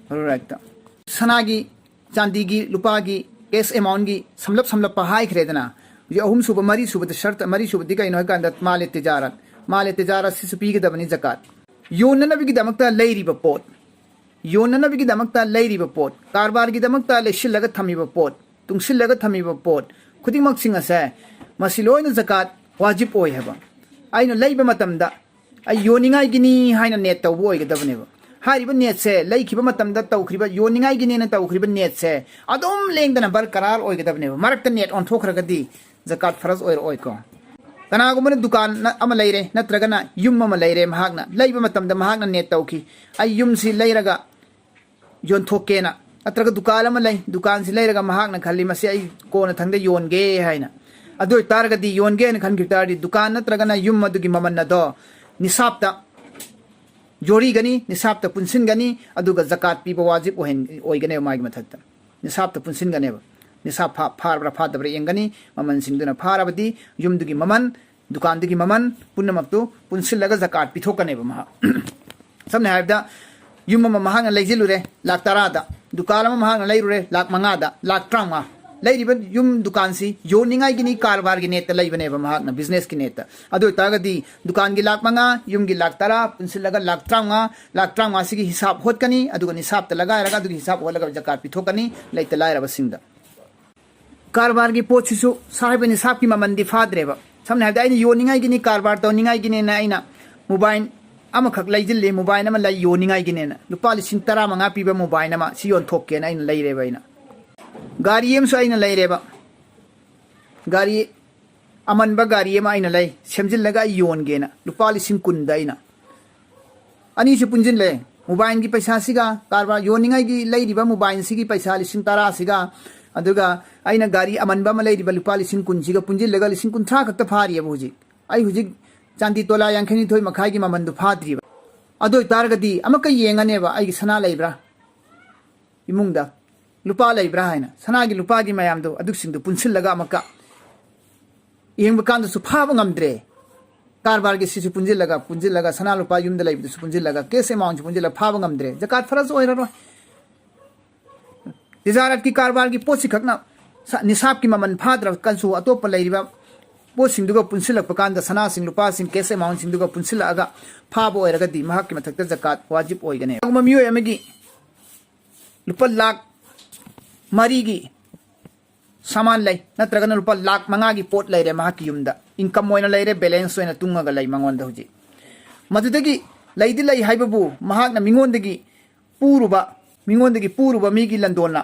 ꯚꯔꯨ ꯔꯥꯏꯛꯇ꯫ ꯁꯅꯥꯒꯤ, ꯆꯥꯟꯗꯤꯒꯤ, ꯂꯨꯄꯥꯒꯤ cash amountꯒꯤ ꯁꯝꯂꯞ ꯁꯝꯂꯞꯄ ꯍꯥꯏꯈ꯭ꯔꯦꯗꯅ꯫ ꯍꯧꯖꯤꯛ ꯑꯍꯨꯝꯁꯨꯕ, ꯃꯔꯤꯁꯨꯕꯗ ꯁꯔꯠ, ꯃꯔꯤꯁꯨꯕꯗꯤ ꯀꯩꯅꯣ ꯍꯥꯏꯀꯥꯟꯗ ꯃꯥꯂꯦ ꯇꯤꯖꯥꯔꯠ, ꯃꯥꯂꯦ ꯇꯤꯖꯥꯔꯠꯁꯤꯁꯨ ꯄꯤꯒꯗꯕꯅꯤ ꯖꯀꯥꯠ꯫ ꯌꯣꯟꯅꯅꯕꯒꯤꯗꯃꯛꯇ ꯂꯩꯔꯤꯕ ꯄꯣꯠ, ꯌꯣꯟꯅꯅꯕꯒꯤꯗꯃꯛꯇ ꯂꯩꯔꯤꯕ ꯄꯣꯠ, ꯀꯔꯕꯥꯔꯒꯤꯗꯃꯛꯇ ꯂꯩꯁꯤꯜꯂꯒ ꯊꯝꯃꯤꯕ ꯄꯣꯠ, ꯇꯨꯡꯁꯤꯜꯂꯒ ꯊꯝꯃꯤꯕ ꯄꯣꯠ ꯈꯨꯗꯤꯡꯃꯛꯁꯤꯡ ꯑꯁꯦ, ꯃꯁꯤ ꯂꯣꯏꯅ ꯖꯀꯥꯠ ꯋꯥꯖꯤꯕ ꯑꯣꯏ ꯍꯥꯏꯕ꯫ ꯑꯩꯅ ꯂꯩꯕ ꯃꯇꯝꯗ ꯑꯩ ꯌꯣꯟꯅꯤꯡꯉꯥꯏꯒꯤꯅꯤ ꯍꯥꯏꯅ ꯅꯦꯠ ꯇꯧꯕ ꯑꯣꯏꯒꯗꯕꯅꯦꯕ꯫ ꯍꯥꯏꯔꯤꯕ ꯅꯦꯠꯁꯦ, ꯂꯩꯈꯤꯕ ꯃꯇꯝꯗ ꯇꯧꯈ꯭ꯔꯤꯕ, ꯌꯣꯟꯅꯤꯡꯉꯥꯏꯒꯤꯅꯦꯅ ꯇꯧꯈ꯭ꯔꯤꯕ ꯅꯦꯠꯁꯦ ꯑꯗꯨꯝ ꯂꯦꯡꯗꯅ ꯕꯔꯀꯔꯥꯔ ꯑꯣꯏꯒꯗꯕꯅꯦꯕ꯫ ꯃꯔꯛꯇ ꯅꯦꯠ ꯑꯣꯟꯊꯣꯛꯈ꯭ꯔꯒꯗꯤ ꯖꯀꯥꯠ ꯐꯔꯖ ꯑꯣꯏꯔꯛꯑꯣꯏꯀꯣ꯫ ꯀꯅꯥꯒꯨꯝꯕꯅ ꯗꯨꯀꯥꯟ ꯅ-, ꯑꯃ ꯂꯩꯔꯦ, ꯅꯠꯇ꯭ꯔꯒꯅ ꯌꯨꯝ ꯑꯃ ꯂꯩꯔꯦ, ꯃꯍꯥꯛꯅ ꯂꯩꯕ ꯃꯇꯝꯗ ꯃꯍꯥꯛꯅ ꯅꯦꯠ ꯇꯧꯈꯤ, "ꯑꯩ ꯌꯨꯝꯁꯤ ꯂꯩꯔꯒ ꯌꯣꯟꯊꯣꯛꯀꯦꯅ", ꯅꯠꯇ꯭ꯔꯒ ꯗꯨꯀꯥꯟ ꯑꯃ ꯂꯩ, ꯗꯨꯀꯥꯟꯁꯤ ꯂꯩꯔꯒ ꯃꯍꯥꯛꯅ ꯈꯜꯂꯤ, "ꯃꯁꯤ ꯑꯩ ꯀꯣꯟꯅ ꯊꯪꯗ ꯌꯣꯟꯒꯦ" ꯍꯥꯏꯅ꯫ ꯑꯗꯨ ꯑꯣꯏꯇꯥꯔꯒꯗꯤ, ꯌꯣꯟꯒꯦ ꯍꯥꯏꯅ ꯈꯟꯈꯤꯕ ꯇꯥꯔꯗꯤ, ꯗꯨꯀꯥꯟ ꯅꯠꯇ꯭ꯔꯒꯅ ꯌꯨꯝ ꯑꯗꯨꯒꯤ ꯃꯃꯜ ꯑꯗꯣ ꯅꯤꯁꯥꯞꯇ ꯖꯣꯔꯤꯒꯅꯤ, ꯅꯤꯁꯥꯞꯇ ꯄꯨꯟꯁꯤꯟꯒꯅꯤ, ꯑꯗꯨꯒ ꯖꯀꯥꯠ ꯄꯤꯕ ꯋꯥꯖꯤꯕ ꯑꯣꯏꯍꯟ-, ꯑꯣꯏꯒꯅꯦꯕ ꯃꯥꯒꯤ ꯃꯊꯛꯇ꯫ ꯅꯤꯁꯥꯞꯇ ꯄꯨꯟꯁꯤꯟꯒꯅꯦꯕ꯫ ꯅꯤꯁꯥꯞ ꯐꯥ-, ꯐꯥꯔꯕ꯭ꯔꯥ ꯐꯥꯗꯕ꯭ꯔꯥ ꯌꯦꯡꯒꯅꯤ, ꯃꯃꯜꯁꯤꯡꯗꯨꯅ ꯐꯥꯔꯕꯗꯤ ꯌꯨꯝꯗꯨꯒꯤ ꯃꯃꯜ, ꯗꯨꯀꯥꯟꯗꯨꯒꯤ ꯃꯃꯜ ꯄꯨꯝꯅꯃꯛꯇꯨ ꯄꯨꯟꯁꯤꯜꯂꯒ ꯖꯀꯥꯠ ꯄꯤꯊꯣꯛꯀꯅꯦꯕ ꯃꯍꯥꯛ꯫ ꯁꯝꯅ ꯍꯥꯏꯔꯕꯗ, ꯌꯨꯝ ꯑꯃ ꯃꯍꯥꯛꯅ ꯂꯩꯁꯤꯜꯂꯨꯔꯦ ꯂꯥꯛ ꯇꯔꯥꯗ, ꯗꯨꯀꯥꯟ ꯑꯃ ꯃꯍꯥꯛꯅ ꯂꯩꯔꯨꯔꯦ ꯂꯥꯛ ꯃꯉꯥꯗ, ꯂꯥꯛ ꯇꯔꯥꯃꯉꯥ꯫ ꯂꯩꯔꯤꯕ ꯌꯨꯝ ꯗꯨꯀꯥꯟꯁꯤ ꯌꯣꯟꯅꯤꯡꯉꯥꯏꯒꯤꯅꯤ, ꯀꯔꯕꯥꯔꯒꯤ ꯅꯦꯠꯇ ꯂꯩꯕꯅꯦꯕ ꯃꯍꯥꯛꯅ, ꯕꯤꯖꯤꯅꯦꯁꯀꯤ ꯅꯦꯠꯇ꯫ ꯑꯗꯨ ꯑꯣꯏꯇꯥꯔꯒꯗꯤ ꯗꯨꯀꯥꯟꯒꯤ ꯂꯥꯛ ꯃꯉꯥ, ꯌꯨꯝꯒꯤ ꯂꯥꯛ ꯇꯔꯥ ꯄꯨꯟꯁꯤꯜꯂꯒ ꯂꯥꯛ ꯇꯔꯥꯃꯉꯥ, ꯂꯥꯛ ꯇꯔꯥꯃꯉꯥꯁꯤꯒꯤ ꯍꯤꯁꯥꯞ ꯍꯣꯠꯀꯅꯤ, ꯑꯗꯨꯒ ꯅꯤꯁꯥꯞꯇ ꯂꯒꯥꯏꯔꯒ ꯑꯗꯨꯒꯤ ꯍꯤꯁꯥꯞ ꯍꯣꯠꯂꯒ ꯖꯀꯥꯠ ꯄꯤꯊꯣꯛꯀꯅꯤ ꯂꯩꯇ ꯂꯥꯏꯔꯕꯁꯤꯡꯗ꯫ ꯀꯔꯕꯥꯔꯒꯤ ꯄꯣꯠꯁꯤꯁꯨ ꯁꯥꯔꯤꯕ ꯅꯤꯁꯥꯞꯀꯤ ꯃꯃꯜꯗꯤ ꯐꯥꯗ꯭ꯔꯦꯕ꯫ ꯁꯝꯅ ꯍꯥꯏꯔꯕꯗ, ꯑꯩꯅ ꯌꯣꯟꯅꯤꯡꯉꯥꯏꯒꯤꯅꯤ, ꯀꯔꯕꯥꯔ ꯇꯧꯅꯤꯡꯉꯥꯏꯒꯤꯅꯦꯅ ꯑꯩꯅ ꯃꯣꯕꯥꯏꯜ ꯑꯃꯈꯛ ꯂꯩꯁꯤꯜꯂꯤ, ꯃꯣꯕꯥꯏꯜ ꯑꯃ ꯂꯩ ꯌꯣꯟꯅꯤꯡꯉꯥꯏꯒꯤꯅꯦꯅ꯫ ꯂꯨꯄꯥ ꯂꯤꯁꯤꯡ ꯇꯔꯥꯃꯉꯥ ꯄꯤꯕ ꯃꯣꯕꯥꯏꯜ ꯑꯃ ꯁꯤ ꯌꯣꯟꯊꯣꯛꯀꯦꯅ ꯑꯩꯅ ꯂꯩꯔꯦꯕ ꯑꯩꯅ꯫ ꯒꯥꯔꯤ ꯑꯃꯁꯨ ꯑꯩꯅ ꯂꯩꯔꯦꯕ꯫ ꯒꯥꯔꯤ ꯑꯃꯟꯕ ꯒꯥꯔꯤ ꯑꯃ ꯑꯩꯅ ꯂꯩ, ꯁꯦꯝꯖꯤꯜꯂꯒ ꯑꯩ ꯌꯣꯟꯒꯦꯅ꯫ ꯂꯨꯄꯥ ꯂꯤꯁꯤꯡ ꯀꯨꯟꯗ ꯑꯩꯅ ꯑꯅꯤꯁꯤ ꯄꯨꯟꯁꯤꯜꯂꯦ꯫ ꯃꯣꯕꯥꯏꯜꯒꯤ ꯄꯩꯁꯥꯁꯤꯒ, ꯀꯔꯕꯥꯔ ꯌꯣꯟꯅꯤꯡꯉꯥꯏꯒꯤ ꯂꯩꯔꯤꯕ ꯃꯣꯕꯥꯏꯜꯁꯤꯒꯤ ꯄꯩꯁꯥ ꯂꯤꯁꯤꯡ ꯇꯔꯥꯁꯤꯒ, ꯑꯗꯨꯒ ꯑꯩꯅ ꯒꯥꯔꯤ ꯑꯃꯟꯕ ꯑꯃ ꯂꯩꯔꯤꯕ ꯂꯨꯄꯥ ꯂꯤꯁꯤꯡ ꯀꯨꯟꯁꯤꯒ ꯄꯨꯟꯁꯤꯜꯂꯒ ꯂꯤꯁꯤꯡ ꯀꯨꯟꯊ꯭ꯔꯥ ꯈꯛꯇ ꯐꯥꯔꯤꯑꯕ ꯍꯧꯖꯤꯛ꯫ ꯑꯩ ꯍꯧꯖꯤꯛ ꯆꯥꯟꯗꯤ ꯇꯣꯂꯥ ꯌꯥꯡꯈꯩꯅꯤꯊꯣꯏ ꯃꯈꯥꯏꯒꯤ ꯃꯃꯟꯗꯨ ꯐꯥꯗ꯭ꯔꯤꯕ꯫ ꯑꯗꯨ ꯑꯣꯏꯇꯥꯔꯒꯗꯤ ꯑꯃꯨꯛꯀ ꯌꯦꯡꯉꯅꯦꯕ, ꯑꯩꯒꯤ ꯁꯅꯥ ꯂꯩꯕ꯭ꯔꯥ ꯏꯃꯨꯡꯗ, ꯂꯨꯄꯥ ꯂꯩꯕ꯭ꯔꯥ ꯍꯥꯏꯅ꯫ ꯁꯅꯥꯒꯤ ꯂꯨꯄꯥꯒꯤ ꯃꯌꯥꯝꯗꯣ, ꯑꯗꯨꯁꯤꯡꯗꯣ ꯄꯨꯟꯁꯤꯜꯂꯒ ꯑꯃꯨꯛꯀ ꯌꯦꯡꯕ ꯀꯥꯟꯗꯁꯨ ꯐꯥꯕ ꯉꯝꯗ꯭ꯔꯦ꯫ ꯀꯔꯕꯥꯔꯒꯤ ꯁꯤꯁꯨ ꯄꯨꯟꯁꯤꯜꯂꯒ, ꯄꯨꯟꯁꯤꯜꯂꯒ, ꯁꯅꯥ ꯂꯨꯄꯥ ꯌꯨꯝꯗ ꯂꯩꯕꯗꯨꯁꯨ ꯄꯨꯟꯁꯤꯜꯂꯒ, ꯀꯦꯁ ꯑꯦꯃꯥꯎꯟꯁꯨ ꯄꯨꯟꯁꯤꯜꯂꯒ ꯐꯥꯕ ꯉꯝꯗ꯭ꯔꯦ꯫ ꯖꯀꯥꯠ ꯐꯔꯖ ꯑꯣꯏꯔꯔꯣꯏ꯫ ꯇꯤꯖꯥꯔꯠꯀꯤ ꯀꯔꯕꯥꯔꯒꯤ ꯄꯣꯠꯁꯤ ꯈꯛꯅ ꯁ-, ꯅꯤꯁꯥꯞꯀꯤ ꯃꯃꯜ ꯐꯥꯗ꯭ꯔꯀꯥꯟꯁꯨ, ꯑꯇꯣꯞꯄ ꯂꯩꯔꯤꯕ ꯄꯣꯠꯁꯤꯡꯗꯨꯒ ꯄꯨꯟꯁꯤꯜꯂꯛꯄ ꯀꯥꯟꯗ, ꯁꯅꯥꯁꯤꯡ ꯂꯨꯄꯥꯁꯤꯡ, ꯀꯦꯁ ꯑꯦꯃꯥꯎꯟꯁꯤꯡꯗꯨꯒ ꯄꯨꯟꯁꯤꯜꯂꯛꯑꯒ ꯐꯥꯕ ꯑꯣꯏꯔꯒꯗꯤ ꯃꯍꯥꯛꯀꯤ ꯃꯊꯛꯇ ꯖꯀꯥꯠ ꯋꯥꯖꯤꯕ ꯑꯣꯏꯒꯅꯤ꯫ ꯀꯔꯤꯒꯨꯝꯕ ꯃꯤꯑꯣꯏ ꯑꯃꯒꯤ ꯂꯨꯄꯥ ꯂꯥꯛ ꯃꯔꯤꯒꯤ ꯁꯥꯃꯥꯟ ꯂꯩ, ꯅꯠꯇ꯭ꯔꯒꯅ ꯂꯨꯄꯥ ꯂꯥꯛ ꯃꯉꯥꯒꯤ ꯄꯣꯠ ꯂꯩꯔꯦ ꯃꯍꯥꯛꯀꯤ ꯌꯨꯝꯗ, ꯏꯟꯀꯝ ꯑꯣꯏꯅ ꯂꯩꯔꯦ, ꯕꯦꯂꯦꯟꯁ ꯑꯣꯏꯅ ꯇꯨꯡꯉꯒ ꯂꯩ ꯃꯉꯣꯟꯗ ꯍꯧꯖꯤꯛ꯫ ꯃꯗꯨꯗꯒꯤ ꯂꯩꯗꯤ ꯂꯩ ꯍꯥꯏꯕꯕꯨ, ꯃꯍꯥꯛꯅ ꯃꯤꯉꯣꯟꯗꯒꯤ ꯄꯨꯔꯨꯕ, ꯃꯤꯉꯣꯟꯗꯒꯤ ꯄꯨꯔꯨꯕ ꯃꯤꯒꯤ ꯂꯟꯗꯣꯟꯅ,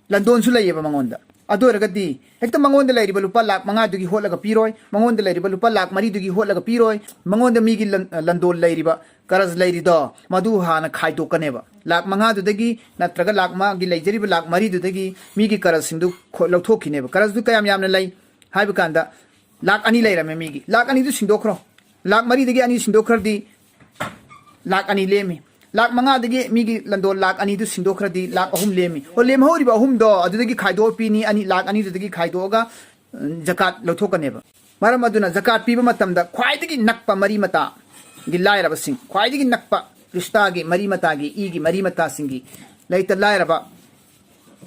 ꯂꯟꯗꯣꯟꯁꯨ ꯂꯩꯌꯦꯕ ꯃꯉꯣꯟꯗ꯫ ꯑꯗꯨ ꯑꯣꯏꯔꯒꯗꯤ ꯍꯦꯛꯇ ꯃꯉꯣꯟꯗ ꯂꯩꯔꯤꯕ ꯂꯨꯄꯥ ꯂꯥꯛ ꯃꯉꯥꯗꯨꯒꯤ ꯍꯣꯠꯂꯒ ꯄꯤꯔꯣꯏ, ꯃꯉꯣꯟꯗ ꯂꯩꯔꯤꯕ ꯂꯨꯄꯥ ꯂꯥꯛ ꯃꯔꯤꯗꯨꯒꯤ ꯍꯣꯠꯂꯒ ꯄꯤꯔꯣꯏ, ꯃꯉꯣꯟꯗ ꯃꯤꯒꯤ ꯂꯟ-, ꯂꯟꯗꯣꯟ ꯂꯩꯔꯤꯕ, ꯀꯔꯖ ꯂꯩꯔꯤꯗꯣ, ꯃꯗꯨ ꯍꯥꯟꯅ ꯈꯥꯏꯗꯣꯛꯀꯅꯦꯕ꯫ ꯂꯥꯛ ꯃꯉꯥꯗꯨꯗꯒꯤ ꯅꯠꯇ꯭ꯔꯒ ꯂꯥꯛ ꯃꯥꯒꯤ ꯂꯩꯖꯔꯤꯕ ꯂꯥꯛ ꯃꯔꯤꯗꯨꯗꯒꯤ ꯃꯤꯒꯤ ꯀꯔꯖꯁꯤꯡꯗꯨ ꯈꯣ-, ꯂꯧꯊꯣꯛꯈꯤꯅꯦꯕ꯫ ꯀꯔꯖꯗꯨ ꯀꯌꯥꯝ ꯌꯥꯝꯅ ꯂꯩ ꯍꯥꯏꯕ ꯀꯥꯟꯗ, ꯂꯥꯛ ꯑꯅꯤ ꯂꯩꯔꯝꯃꯦ ꯃꯤꯒꯤ, ꯂꯥꯛ ꯑꯅꯤꯗꯨ ꯁꯤꯡꯗꯣꯛꯈ꯭ꯔꯣ꯫ ꯂꯥꯛ ꯃꯔꯤꯗꯒꯤ ꯑꯅꯤ ꯁꯤꯡꯗꯣꯛꯈ꯭ꯔꯗꯤ ꯂꯥꯛ ꯑꯅꯤ ꯂꯦꯝꯃꯤ꯫ ꯂꯥꯛ ꯃꯉꯥꯗꯒꯤ ꯃꯤꯒꯤ ꯂꯟꯗꯣ ꯂꯥꯛ ꯑꯅꯤꯗꯨ ꯁꯤꯡꯗꯣꯛꯈ꯭ꯔꯗꯤ ꯂꯥꯛ ꯑꯍꯨꯝ ꯂꯦꯝꯃꯤ꯫ ꯑꯣ, ꯂꯦꯝꯍꯧꯔꯤꯕ ꯑꯍꯨꯝꯗꯣ ꯑꯗꯨꯗꯒꯤ ꯈꯥꯏꯗꯣꯛꯑ ꯄꯤꯅꯤ, ꯑꯅꯤ, ꯂꯥꯛ ꯑꯅꯤꯗꯨꯗꯒꯤ ꯈꯥꯏꯗꯣꯛꯑꯒ, ꯎꯝ, ꯖꯀꯥꯠ ꯂꯧꯊꯣꯛꯀꯅꯦꯕ꯫ ꯃꯔꯝ ꯑꯗꯨꯅ ꯖꯀꯥꯠ ꯄꯤꯕ ꯃꯇꯝꯗ ꯈ꯭ꯋꯥꯏꯗꯒꯤ ꯅꯛꯄ ꯃꯔꯤ ꯃꯇꯥꯒꯤ ꯂꯥꯏꯔꯕꯁꯤꯡ, ꯈ꯭ꯋꯥꯏꯗꯒꯤ ꯅꯛꯄ ꯔꯤꯁꯇꯥꯒꯤ ꯃꯔꯤ ꯃꯇꯥꯒꯤ, ꯏꯒꯤ ꯃꯔꯤ ꯃꯇꯥꯁꯤꯡꯒꯤ, ꯂꯩꯇ ꯂꯥꯏꯔꯕ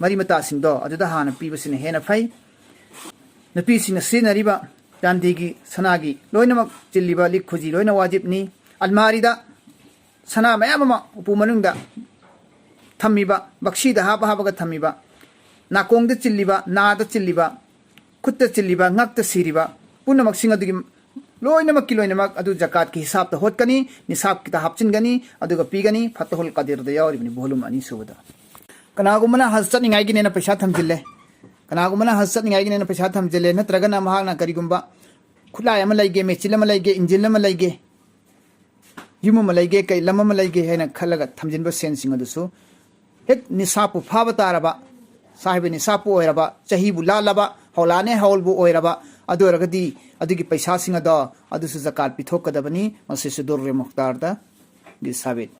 ꯃꯔꯤ ꯃꯇꯥꯁꯤꯡꯗꯣ ꯑꯗꯨꯗ ꯍꯥꯟꯅ ꯄꯤꯕꯁꯤꯅ ꯍꯦꯟꯅ ꯐꯩ꯫ ꯅꯨꯄꯤꯁꯤꯡꯅ ꯁꯤꯖꯤꯟꯅꯔꯤꯕ ꯆꯥꯟꯗꯤꯒꯤ, ꯁꯅꯥꯒꯤ ꯂꯣꯏꯅꯃꯛ ꯆꯤꯜꯂꯤꯕ ꯂꯤꯛ ꯈꯨꯖꯤ ꯂꯣꯏꯅ ꯋꯥꯖꯤꯕꯅꯤ꯫ ꯑꯜꯃꯥꯔꯤꯗ ꯁꯅꯥ ꯃꯌꯥꯝ ꯑꯃ ꯎꯄꯨ ꯃꯅꯨꯡꯗ ꯊꯝꯃꯤꯕ, ꯕꯛꯁꯤꯗ ꯍꯥꯞꯄ ꯍꯥꯞꯄꯒ ꯊꯝꯃꯤꯕ, ꯅꯥꯀꯣꯡꯗ ꯆꯤꯜꯂꯤꯕ, ꯅꯥꯗ ꯆꯤꯜꯂꯤꯕ, ꯈꯨꯠꯇ ꯆꯤꯜꯂꯤꯕ, ꯉꯛꯇ ꯁꯤꯔꯤꯕ ꯄꯨꯝꯅꯃꯛꯁꯤꯡ ꯑꯗꯨꯒꯤ ꯂꯣꯏꯅꯃꯛꯀꯤ ꯂꯣꯏꯅꯃꯛ ꯑꯗꯨ ꯖꯀꯥꯠꯀꯤ ꯍꯤꯁꯥꯕꯇ ꯍꯣꯠꯀꯅꯤ, ꯅꯤꯁꯥꯕꯀꯤꯗ ꯍꯥꯞꯆꯤꯟꯒꯅꯤ, ꯑꯗꯨꯒ ꯄꯤꯒꯅꯤ꯫ ꯐꯠꯇꯍꯨꯜ ꯀꯗꯤꯔꯗ ꯌꯥꯎꯔꯤꯕꯅꯤ, ꯚꯣꯂꯨꯝ ꯑꯅꯤ ꯁꯨꯕꯗ꯫ ꯀꯅꯥꯒꯨꯝꯕꯅ ꯍꯖ ꯆꯠꯅꯤꯡꯉꯥꯏꯒꯤꯅꯦꯅ ꯄꯩꯁꯥ ꯊꯝꯖꯤꯜꯂꯦ, ꯀꯅꯥꯒꯨꯝꯕꯅ ꯍꯖ ꯆꯠꯅꯤꯡꯉꯥꯏꯒꯤꯅꯦꯅ ꯄꯩꯁꯥ ꯊꯝꯖꯤꯜꯂꯦ, ꯅꯠꯇ꯭ꯔꯒꯅ ꯃꯍꯥꯛꯅ ꯀꯔꯤꯒꯨꯝꯕ ꯈꯨꯠꯂꯥꯏ ꯑꯃ ꯂꯩꯒꯦ, ꯃꯦꯆꯤꯟ ꯑꯃ ꯂꯩꯒꯦ, ꯏꯟꯖꯤꯟ ꯑꯃ ꯂꯩꯒꯦ, ꯌꯨꯝ ꯑꯃ ꯂꯩꯒꯦ, ꯀꯩ ꯂꯝ ꯑꯃ ꯂꯩꯒꯦ ꯍꯥꯏꯅ ꯈꯜꯂꯒ ꯊꯝꯖꯤꯟꯕ ꯁꯦꯟꯁꯤꯡ ꯑꯗꯨꯁꯨ ꯍꯦꯛ ꯅꯤꯁꯥꯕꯄꯨ ꯐꯥꯕ ꯇꯥꯔꯕ, ꯁꯥꯍꯤꯕ ꯅꯤꯁꯥꯕꯄꯨ ꯑꯣꯏꯔꯕ, ꯆꯍꯤꯕꯨ ꯂꯥꯜꯂꯕ, ꯍꯧꯂꯥꯅꯦ ꯍꯧꯜꯕꯨ ꯑꯣꯏꯔꯕ, ꯑꯗꯨ ꯑꯣꯏꯔꯒꯗꯤ ꯑꯗꯨꯒꯤ ꯄꯩꯁꯥꯁꯤꯡ ꯑꯗꯣ ꯑꯗꯨꯁꯨ ꯖꯀꯥꯠ ꯄꯤꯊꯣꯛꯀꯗꯕꯅꯤ꯫ ꯃꯁꯤꯁꯨ ꯗꯨꯔꯔꯦ ꯃꯨꯈꯇꯥꯔꯗ ꯒꯤ ꯁꯥꯕꯤꯠ꯫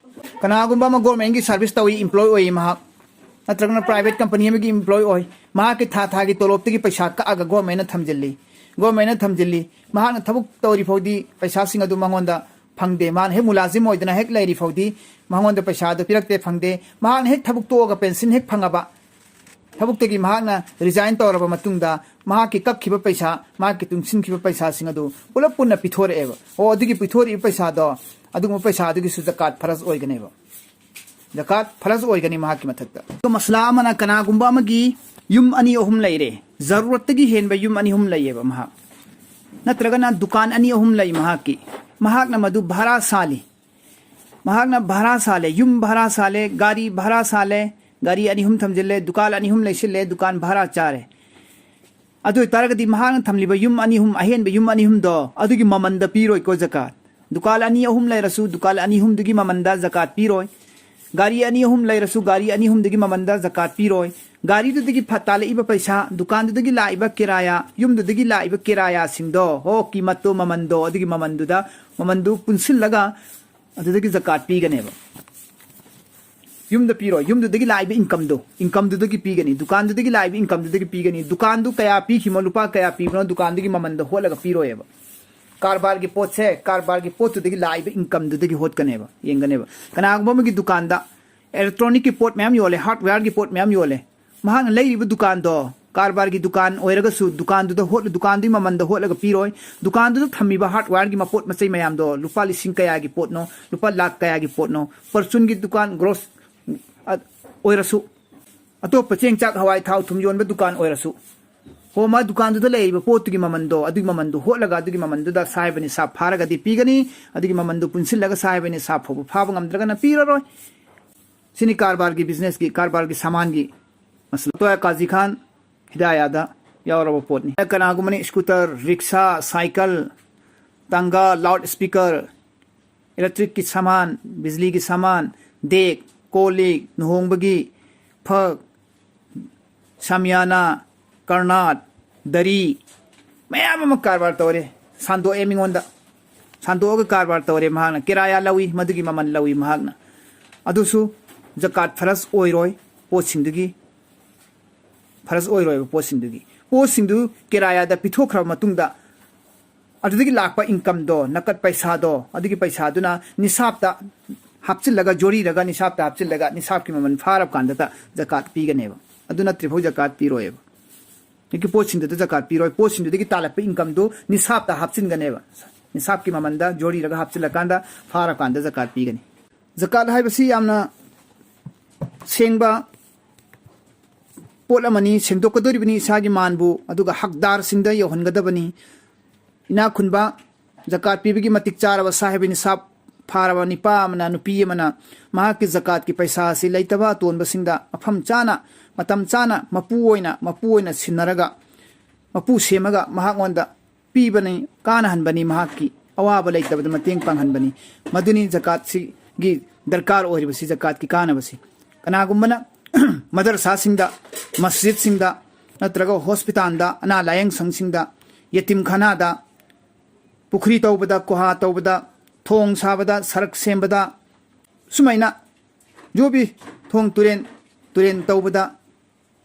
ꯀꯅꯥꯒꯨꯝꯕ ꯑꯃ ꯒꯣꯔꯃꯦꯟꯒꯤ ꯁꯥꯔꯚꯤꯁ ꯇꯧꯏ, ꯏꯝꯄ꯭ꯂꯣꯏ ꯑꯣꯏ ꯃꯍꯥꯛ, ꯅꯠꯇ꯭ꯔꯒꯅ ꯄ꯭ꯔꯥꯏꯚꯦꯠ ꯀꯝꯄꯅꯤ ꯑꯃꯒꯤ ꯏꯝꯄ꯭ꯂꯣꯏ ꯑꯣꯏ, ꯃꯍꯥꯛꯀꯤ ꯊꯥ ꯊꯥꯒꯤ ꯇꯣꯂꯣꯞꯇꯒꯤ ꯄꯩꯁꯥ ꯀꯛꯑꯒ ꯒꯣꯔꯃꯦꯟꯅ ꯊꯝꯖꯤꯜꯂꯤ, ꯒꯣꯔꯃꯦꯟꯅ ꯊꯝꯖꯤꯜꯂꯤ꯫ ꯃꯍꯥꯛꯅ ꯊꯕꯛ ꯇꯧꯔꯤ ꯐꯥꯎꯗꯤ ꯄꯩꯁꯥꯁꯤꯡ ꯑꯗꯨ ꯃꯉꯣꯟꯗ ꯐꯪꯗꯦ꯫ ꯃꯍꯥꯛꯅ ꯍꯦꯛ ꯃꯨꯂꯥꯖꯤꯝ ꯑꯣꯏꯗꯅ ꯍꯦꯛ ꯂꯩꯔꯤ ꯐꯥꯎꯗꯤ ꯃꯉꯣꯟꯗ ꯄꯩꯁꯥ ꯑꯗꯨ ꯄꯤꯔꯛꯇꯦ, ꯐꯪꯗꯦ꯫ ꯃꯍꯥꯛꯅ ꯍꯦꯛ ꯊꯕꯛ ꯇꯣꯛꯑꯒ ꯄꯦꯟꯁꯤꯟ ꯍꯦꯛ ꯐꯪꯉꯕ, ꯊꯕꯛꯇꯒꯤ ꯃꯍꯥꯛꯅ ꯔꯤꯖꯥꯏꯟ ꯇꯧꯔꯕ ꯃꯇꯨꯡꯗ ꯃꯍꯥꯛꯀꯤ ꯀꯛꯈꯤꯕ ꯄꯩꯁꯥ, ꯃꯍꯥꯛꯀꯤ ꯇꯨꯡꯁꯤꯟꯈꯤꯕ ꯄꯩꯁꯥꯁꯤꯡ ꯑꯗꯨ ꯄꯨꯂꯞ ꯄꯨꯟꯅ ꯄꯤꯊꯣꯔꯛꯑꯦꯕ꯫ ꯑꯣ, ꯑꯗꯨꯒꯤ ꯄꯤꯊꯣꯔꯛꯏꯕ ꯄꯩꯁꯥꯗꯣ, ꯑꯗꯨꯒꯨꯝꯕ ꯄꯩꯁꯥ ꯑꯗꯨꯒꯤꯁꯨ ꯖꯀꯥꯠ ꯐꯔꯖ ꯑꯣꯏꯒꯅꯦꯕ꯫ ꯖꯀꯥꯠ ꯐꯔꯖ ꯑꯣꯏꯒꯅꯤ ꯃꯍꯥꯛꯀꯤ ꯃꯊꯛꯇ꯫ ꯑꯗꯨꯒ ꯃꯁꯂꯥ ꯑꯃꯅ ꯀꯅꯥꯒꯨꯝꯕ ꯑꯃꯒꯤ ꯌꯨꯝ ꯑꯅꯤ ꯑꯍꯨꯝ ꯂꯩꯔꯦ, ꯖꯔꯨꯔꯠꯇꯒꯤ ꯍꯦꯟꯕ ꯌꯨꯝ ꯑꯅꯤ ꯑꯍꯨꯝ ꯂꯩꯌꯦꯕ ꯃꯍꯥꯛ, ꯅꯠꯇ꯭ꯔꯒꯅ ꯗꯨꯀꯥꯟ ꯑꯅꯤ ꯑꯍꯨꯝ ꯂꯩ ꯃꯍꯥꯛꯀꯤ, ꯃꯍꯥꯛꯅ ꯃꯗꯨ ꯚꯔꯥ ꯁꯥꯜꯂꯤ꯫ ꯃꯍꯥꯛꯅ ꯚꯔꯥ ꯁꯥꯜꯂꯦ, ꯌꯨꯝ ꯚꯔꯥ ꯁꯥꯜꯂꯦ, ꯒꯥꯔꯤ ꯚꯔꯥ ꯁꯥꯜꯂꯦ, ꯒꯥꯔꯤ ꯑꯅꯤ ꯑꯍꯨꯝ ꯊꯝꯖꯤꯜꯂꯦ, ꯗꯨꯀꯥꯟ ꯑꯅꯤ ꯑꯍꯨꯝ ꯂꯩꯁꯤꯜꯂꯦ, ꯗꯨꯀꯥꯟ ꯚꯔꯥ ꯆꯥꯔꯦ꯫ ꯑꯗꯨ ꯑꯣꯏꯇꯥꯔꯒꯗꯤ ꯃꯍꯥꯛꯅ ꯊꯝꯂꯤꯕ ꯌꯨꯝ ꯑꯅꯤ ꯑꯍꯨꯝ, ꯑꯍꯦꯟꯕ ꯌꯨꯝ ꯑꯅꯤ ꯑꯍꯨꯝꯗꯣ ꯑꯗꯨꯒꯤ ꯃꯃꯟꯗ ꯄꯤꯔꯣꯏꯀꯣ ꯖꯀꯥꯠ꯫ ꯗꯨꯀꯥꯟ ꯑꯅꯤ ꯑꯍꯨꯝ ꯂꯩꯔꯁꯨ ꯗꯨꯀꯥꯟ ꯑꯅꯤ ꯑꯍꯨꯝꯗꯨꯒꯤ ꯃꯃꯟꯗ ꯖꯀꯥꯠ ꯄꯤꯔꯣꯏ꯫ ꯒꯥꯔꯤ ꯑꯅꯤ ꯑꯍꯨꯝ ꯂꯩꯔꯁꯨ ꯒꯥꯔꯤ ꯑꯅꯤ ꯑꯍꯨꯝꯗꯨꯒꯤ ꯃꯃꯜꯗ ꯖꯀꯥꯠ ꯄꯤꯔꯣꯏ꯫ ꯒꯥꯔꯤꯗꯨꯗꯒꯤ ꯐ-, ꯇꯥꯜꯂꯛꯏꯕ ꯄꯩꯁꯥ, ꯗꯨꯀꯥꯟꯗꯨꯗꯒꯤ ꯂꯥꯛꯏꯕ ꯀꯤꯔꯥꯌꯥ, ꯌꯨꯝꯗꯨꯗꯒꯤ ꯂꯥꯛꯏꯕ ꯀꯤꯔꯥꯌꯥꯁꯤꯡꯗꯣ, ꯍꯣ, ꯀꯤꯃꯠꯇꯣ, ꯃꯃꯟꯗꯣ, ꯑꯗꯨꯒꯤ ꯃꯃꯟꯗꯨꯗ, ꯃꯃꯟꯗꯨ ꯄꯨꯟꯁꯤꯜꯂꯒ ꯑꯗꯨꯗꯒꯤ ꯖꯀꯥꯠ ꯄꯤꯒꯅꯦꯕ꯫ ꯌꯨꯝꯗ ꯄꯤꯔꯣꯏ, ꯌꯨꯝꯗꯨꯗꯒꯤ ꯂꯥꯛꯏꯕ incomeꯗꯣ, incomeꯗꯨꯗꯒꯤ ꯄꯤꯒꯅꯤ, ꯗꯨꯀꯥꯟꯗꯨꯗꯒꯤ ꯂꯥꯛꯏꯕ incomeꯗꯨꯗꯒꯤ ꯄꯤꯒꯅꯤ꯫ ꯗꯨꯀꯥꯟꯗꯨ ꯀꯌꯥ ꯄꯤꯈꯤꯕꯅꯣ, ꯂꯨꯄꯥ ꯀꯌꯥ ꯄꯤꯕꯅꯣ, ꯗꯨꯀꯥꯟꯗꯨꯒꯤ ꯃꯃꯟꯗ ꯍꯣꯠꯂꯒ ꯄꯤꯔꯣꯏꯕ꯫ ꯀꯔꯕꯥꯔꯒꯤ ꯄꯣꯠꯁꯦ, ꯀꯔꯕꯥꯔꯒꯤ ꯄꯣꯠꯇꯨꯗꯒꯤ ꯂꯥꯛꯏꯕ incomeꯗꯨꯗꯒꯤ ꯍꯣꯠꯀꯅꯦꯕ, ꯌꯦꯡꯒꯅꯦꯕ꯫ ꯀꯅꯥꯒꯨꯝꯕ ꯑꯃꯒꯤ ꯗꯨꯀꯥꯟꯗ electronicꯀꯤ ꯄꯣꯠ ꯃꯌꯥꯝ ꯌꯣꯜꯂꯦ, hardwareꯒꯤ ꯄꯣꯠ ꯃꯌꯥꯝ ꯌꯣꯜꯂꯦ, ꯃꯍꯥꯛꯅ ꯂꯩꯔꯤꯕ ꯗꯨꯀꯥꯟꯗꯣ, ꯀꯔꯕꯥꯔꯒꯤ ꯗꯨꯀꯥꯟ ꯑꯣꯏꯔꯒꯁꯨ, ꯗꯨꯀꯥꯟꯗꯨꯗ ꯍꯣꯠꯂ-, ꯗꯨꯀꯥꯟꯗꯨꯒꯤ ꯃꯃꯟꯗ ꯍꯣꯠꯂꯒ ꯄꯤꯔꯣꯏ꯫ ꯗꯨꯀꯥꯟꯗꯨꯗ ꯊꯝꯃꯤꯕ hardwareꯒꯤ ꯃꯄꯣꯠ ꯃꯆꯩ ꯃꯌꯥꯝꯗꯣ ꯂꯨꯄꯥ ꯂꯤꯁꯤꯡ ꯀꯌꯥꯒꯤ ꯄꯣꯠꯅꯣ, ꯂꯨꯄꯥ ꯂꯥꯈ ꯀꯌꯥꯒꯤ ꯄꯣꯠꯅꯣ, ꯄꯔꯆꯨꯟꯒꯤ ꯗꯨꯀꯥꯟ, grocery, ꯑ, ꯑꯣꯏꯔꯁꯨ, ꯑꯇꯣꯞꯄ ꯆꯦꯡ ꯆꯥꯛ ꯍꯋꯥꯏ ꯊꯥꯎ ꯊꯨꯝ ꯌꯣꯟꯕ ꯗꯨꯀꯥꯟ ꯑꯣꯏꯔꯁꯨ, ꯍꯣ, ꯃꯥ ꯗꯨꯀꯥꯟꯗꯨꯗ ꯂꯩꯔꯤꯕ ꯄꯣꯠꯇꯨꯒꯤ ꯃꯃꯟꯗꯣ, ꯑꯗꯨꯒꯤ ꯃꯃꯟꯗꯣ ꯍꯣꯠꯂꯒ ꯑꯗꯨꯒꯤ ꯃꯃꯟꯗꯨꯗ ꯁꯥꯍꯤꯕ ꯅꯤꯁꯥꯕ ꯐꯥꯔꯒꯗꯤ ꯄꯤꯒꯅꯤ, ꯑꯗꯨꯒꯤ ꯃꯃꯟꯗꯣ ꯄꯨꯟꯁꯤꯜꯂꯒ ꯁꯥꯍꯤꯕ ꯅꯤꯁꯥꯕ ꯐꯥꯎꯕ ꯐꯥꯕ ꯉꯝꯗ꯭ꯔꯒꯅ ꯄꯤꯔꯔꯣꯏ꯫ ꯁꯤꯅꯤ ꯀꯔꯕꯥꯔꯒꯤ, businessꯀꯤ, ꯀꯔꯕꯥꯔꯒꯤ ꯁꯥꯃꯥꯟꯒꯤ ꯃꯁꯂꯥ꯫ ꯇꯣꯌꯥ ꯀꯥꯖꯤ ꯈꯥꯟ ꯍꯤꯗꯥꯌꯥꯗ ꯌꯥꯎꯔꯕ ꯄꯣꯠꯅꯤ꯫ ꯀꯅꯥꯒꯨꯝꯕꯅ scooter, rickshaw, cycle, tonga, loudspeaker, electricꯀꯤ ꯁꯥꯃꯥꯟ, ꯕꯤꯖꯂꯤꯒꯤ ꯁꯥꯃꯥꯟ, ꯗꯦꯛ, ꯀꯣꯜ ꯂꯤꯛ, ꯂꯨꯍꯣꯡꯕꯒꯤ ꯐꯛ, ꯁꯥꯃꯤꯌꯥꯅꯥ, ꯀꯔꯅꯥꯠ, ꯗꯔꯤ, ꯃꯌꯥꯝ ꯑꯃ ꯀꯔꯕꯥꯔ ꯇꯧꯔꯦ꯫ ꯁꯟꯗꯣꯛꯑꯦ ꯃꯤꯉꯣꯟꯗ꯫ ꯁꯟꯗꯣꯛꯑꯒ ꯀꯔꯕꯥꯔ ꯇꯧꯔꯦ ꯃꯍꯥꯛꯅ꯫ ꯀꯤꯔꯥꯌꯥ ꯂꯧꯏ, ꯃꯗꯨꯒꯤ ꯃꯃꯜ ꯂꯧꯏ ꯃꯍꯥꯛꯅ꯫ ꯑꯗꯨꯁꯨ ꯖꯀꯥꯠ ꯐꯔꯖ ꯑꯣꯏꯔꯣꯏ ꯄꯣꯠꯁꯤꯡꯗꯨꯒꯤ, ꯐꯔꯖ ꯑꯣꯏꯔꯣꯏꯕ ꯄꯣꯠꯁꯤꯡꯗꯨꯒꯤ꯫ ꯄꯣꯠꯁꯤꯡꯗꯨ ꯀꯤꯔꯥꯌꯥꯗ ꯄꯤꯊꯣꯛꯈ꯭ꯔꯕ ꯃꯇꯨꯡꯗ, ꯑꯗꯨꯗꯒꯤ ꯂꯥꯛꯄ incomeꯗꯣ, ꯅꯀꯠ ꯄꯩꯁꯥꯗꯣ, ꯑꯗꯨꯒꯤ ꯄꯩꯁꯥꯗꯨꯅ ꯅꯤꯁꯥꯞꯇ ꯍꯥꯞꯆꯤꯜꯂꯒ, ꯖꯣꯔꯤꯔꯒ ꯅꯤꯁꯥꯞꯇ ꯍꯥꯞꯆꯤꯜꯂꯒ, ꯅꯤꯁꯥꯞꯀꯤ ꯃꯃꯜ ꯐꯥꯔꯕ ꯀꯥꯟꯗꯇ ꯖꯀꯥꯠ ꯄꯤꯒꯅꯦꯕ꯫ ꯑꯗꯨ ꯅꯠꯇ꯭ꯔꯤꯐꯥꯎ ꯖꯀꯥꯠ ꯄꯤꯔꯣꯏꯕ꯫ ꯍꯧꯖꯤꯛꯀꯤ ꯄꯣꯠꯁꯤꯡꯗꯨꯗ ꯖꯀꯥꯠ ꯄꯤꯔꯣꯏ꯫ ꯄꯣꯠꯁꯤꯡꯗꯨꯗꯒꯤ ꯇꯥꯜꯂꯛꯄ incomeꯗꯨ ꯅꯤꯁꯥꯞꯇ ꯍꯥꯞꯆꯤꯟꯒꯅꯦꯕ꯫ ꯅꯤꯁꯥꯞꯀꯤ ꯃꯃꯜꯗ ꯖꯣꯔꯤꯔꯒ ꯍꯥꯞꯆꯤꯜꯂꯀꯥꯟꯗ, ꯐꯥꯔꯀꯥꯟꯗ ꯖꯀꯥꯠ ꯄꯤꯒꯅꯤ꯫ ꯖꯀꯥꯠ ꯍꯥꯏꯕꯁꯤ ꯌꯥꯝꯅ ꯁꯦꯡꯕ ꯄꯣꯠ ꯑꯃꯅꯤ, ꯁꯦꯡꯗꯣꯛꯀꯗꯧꯔꯤꯕꯅꯤ ꯏꯁꯥꯒꯤ ꯃꯥꯟꯕꯨ, ꯑꯗꯨꯒ ꯍꯛꯗꯥꯔꯁꯤꯡꯗ ꯌꯧꯍꯟꯒꯗꯕꯅꯤ꯫ ꯏꯅꯥꯛ ꯈꯨꯟꯕ, ꯖꯀꯥꯠ ꯄꯤꯕꯒꯤ ꯃꯇꯤꯛ ꯆꯥꯔꯕ ꯁꯥꯍꯤꯕ ꯅꯤꯁꯥꯞ ꯐꯥꯔꯕ ꯅꯤꯄꯥ ꯑꯃꯅ, ꯅꯨꯄꯤ ꯑꯃꯅ ꯃꯍꯥꯛꯀꯤ ꯖꯀꯥꯠꯀꯤ ꯄꯩꯁꯥ ꯑꯁꯤ ꯂꯩꯇꯕ ꯑꯇꯣꯟꯕꯁꯤꯡꯗ ꯃꯐꯝ ꯆꯥꯅ, ꯃꯇꯝ ꯆꯥꯅ ꯃꯄꯨ ꯑꯣꯏꯅ, ꯃꯄꯨ ꯑꯣꯏꯅ ꯁꯤꯟꯅꯔꯒ, ꯃꯄꯨ ꯁꯦꯝꯃꯒ ꯃꯍꯥꯛꯉꯣꯟꯗ ꯄꯤꯕꯅꯤ, ꯀꯥꯟꯅꯍꯟꯕꯅꯤ, ꯃꯍꯥꯛꯀꯤ ꯑꯋꯥꯕ ꯂꯩꯇꯕꯗ ꯃꯇꯦꯡ ꯄꯥꯡꯍꯟꯕꯅꯤ꯫ ꯃꯗꯨꯅꯤ ꯖꯀꯥꯠꯁꯤ ꯒꯤ ꯗꯔꯀꯥꯔ ꯑꯣꯏꯔꯤꯕꯁꯤ, ꯖꯀꯥꯠꯀꯤ ꯀꯥꯟꯅꯕꯁꯤ꯫ ꯀꯅꯥꯒꯨꯝꯕꯅ ꯃꯗꯔꯁꯥꯁꯤꯡꯗ, ꯃꯁꯖꯤꯗꯁꯤꯡꯗ, ꯅꯠꯇ꯭ꯔꯒ ꯍꯣꯁꯄꯤꯇꯥꯜꯗ, ꯑꯅꯥ ꯂꯥꯌꯦꯡ ꯁꯪꯁꯤꯡꯗ, ꯌꯦꯇꯤꯝꯈꯥꯅꯥꯗ, ꯄꯨꯈ꯭ꯔꯤ ꯇꯧꯕꯗ, ꯀꯨꯍꯥ ꯇꯧꯕꯗ, ꯊꯣꯡ ꯁꯥꯕꯗ, ꯁꯔꯛ ꯁꯦꯝꯕꯗ, ꯁꯨꯃꯥꯏꯅ ꯌꯣꯕꯤ ꯊꯣꯡ ꯇꯨꯔꯦꯟ, ꯇꯨꯔꯦꯟ ꯇꯧꯕꯗ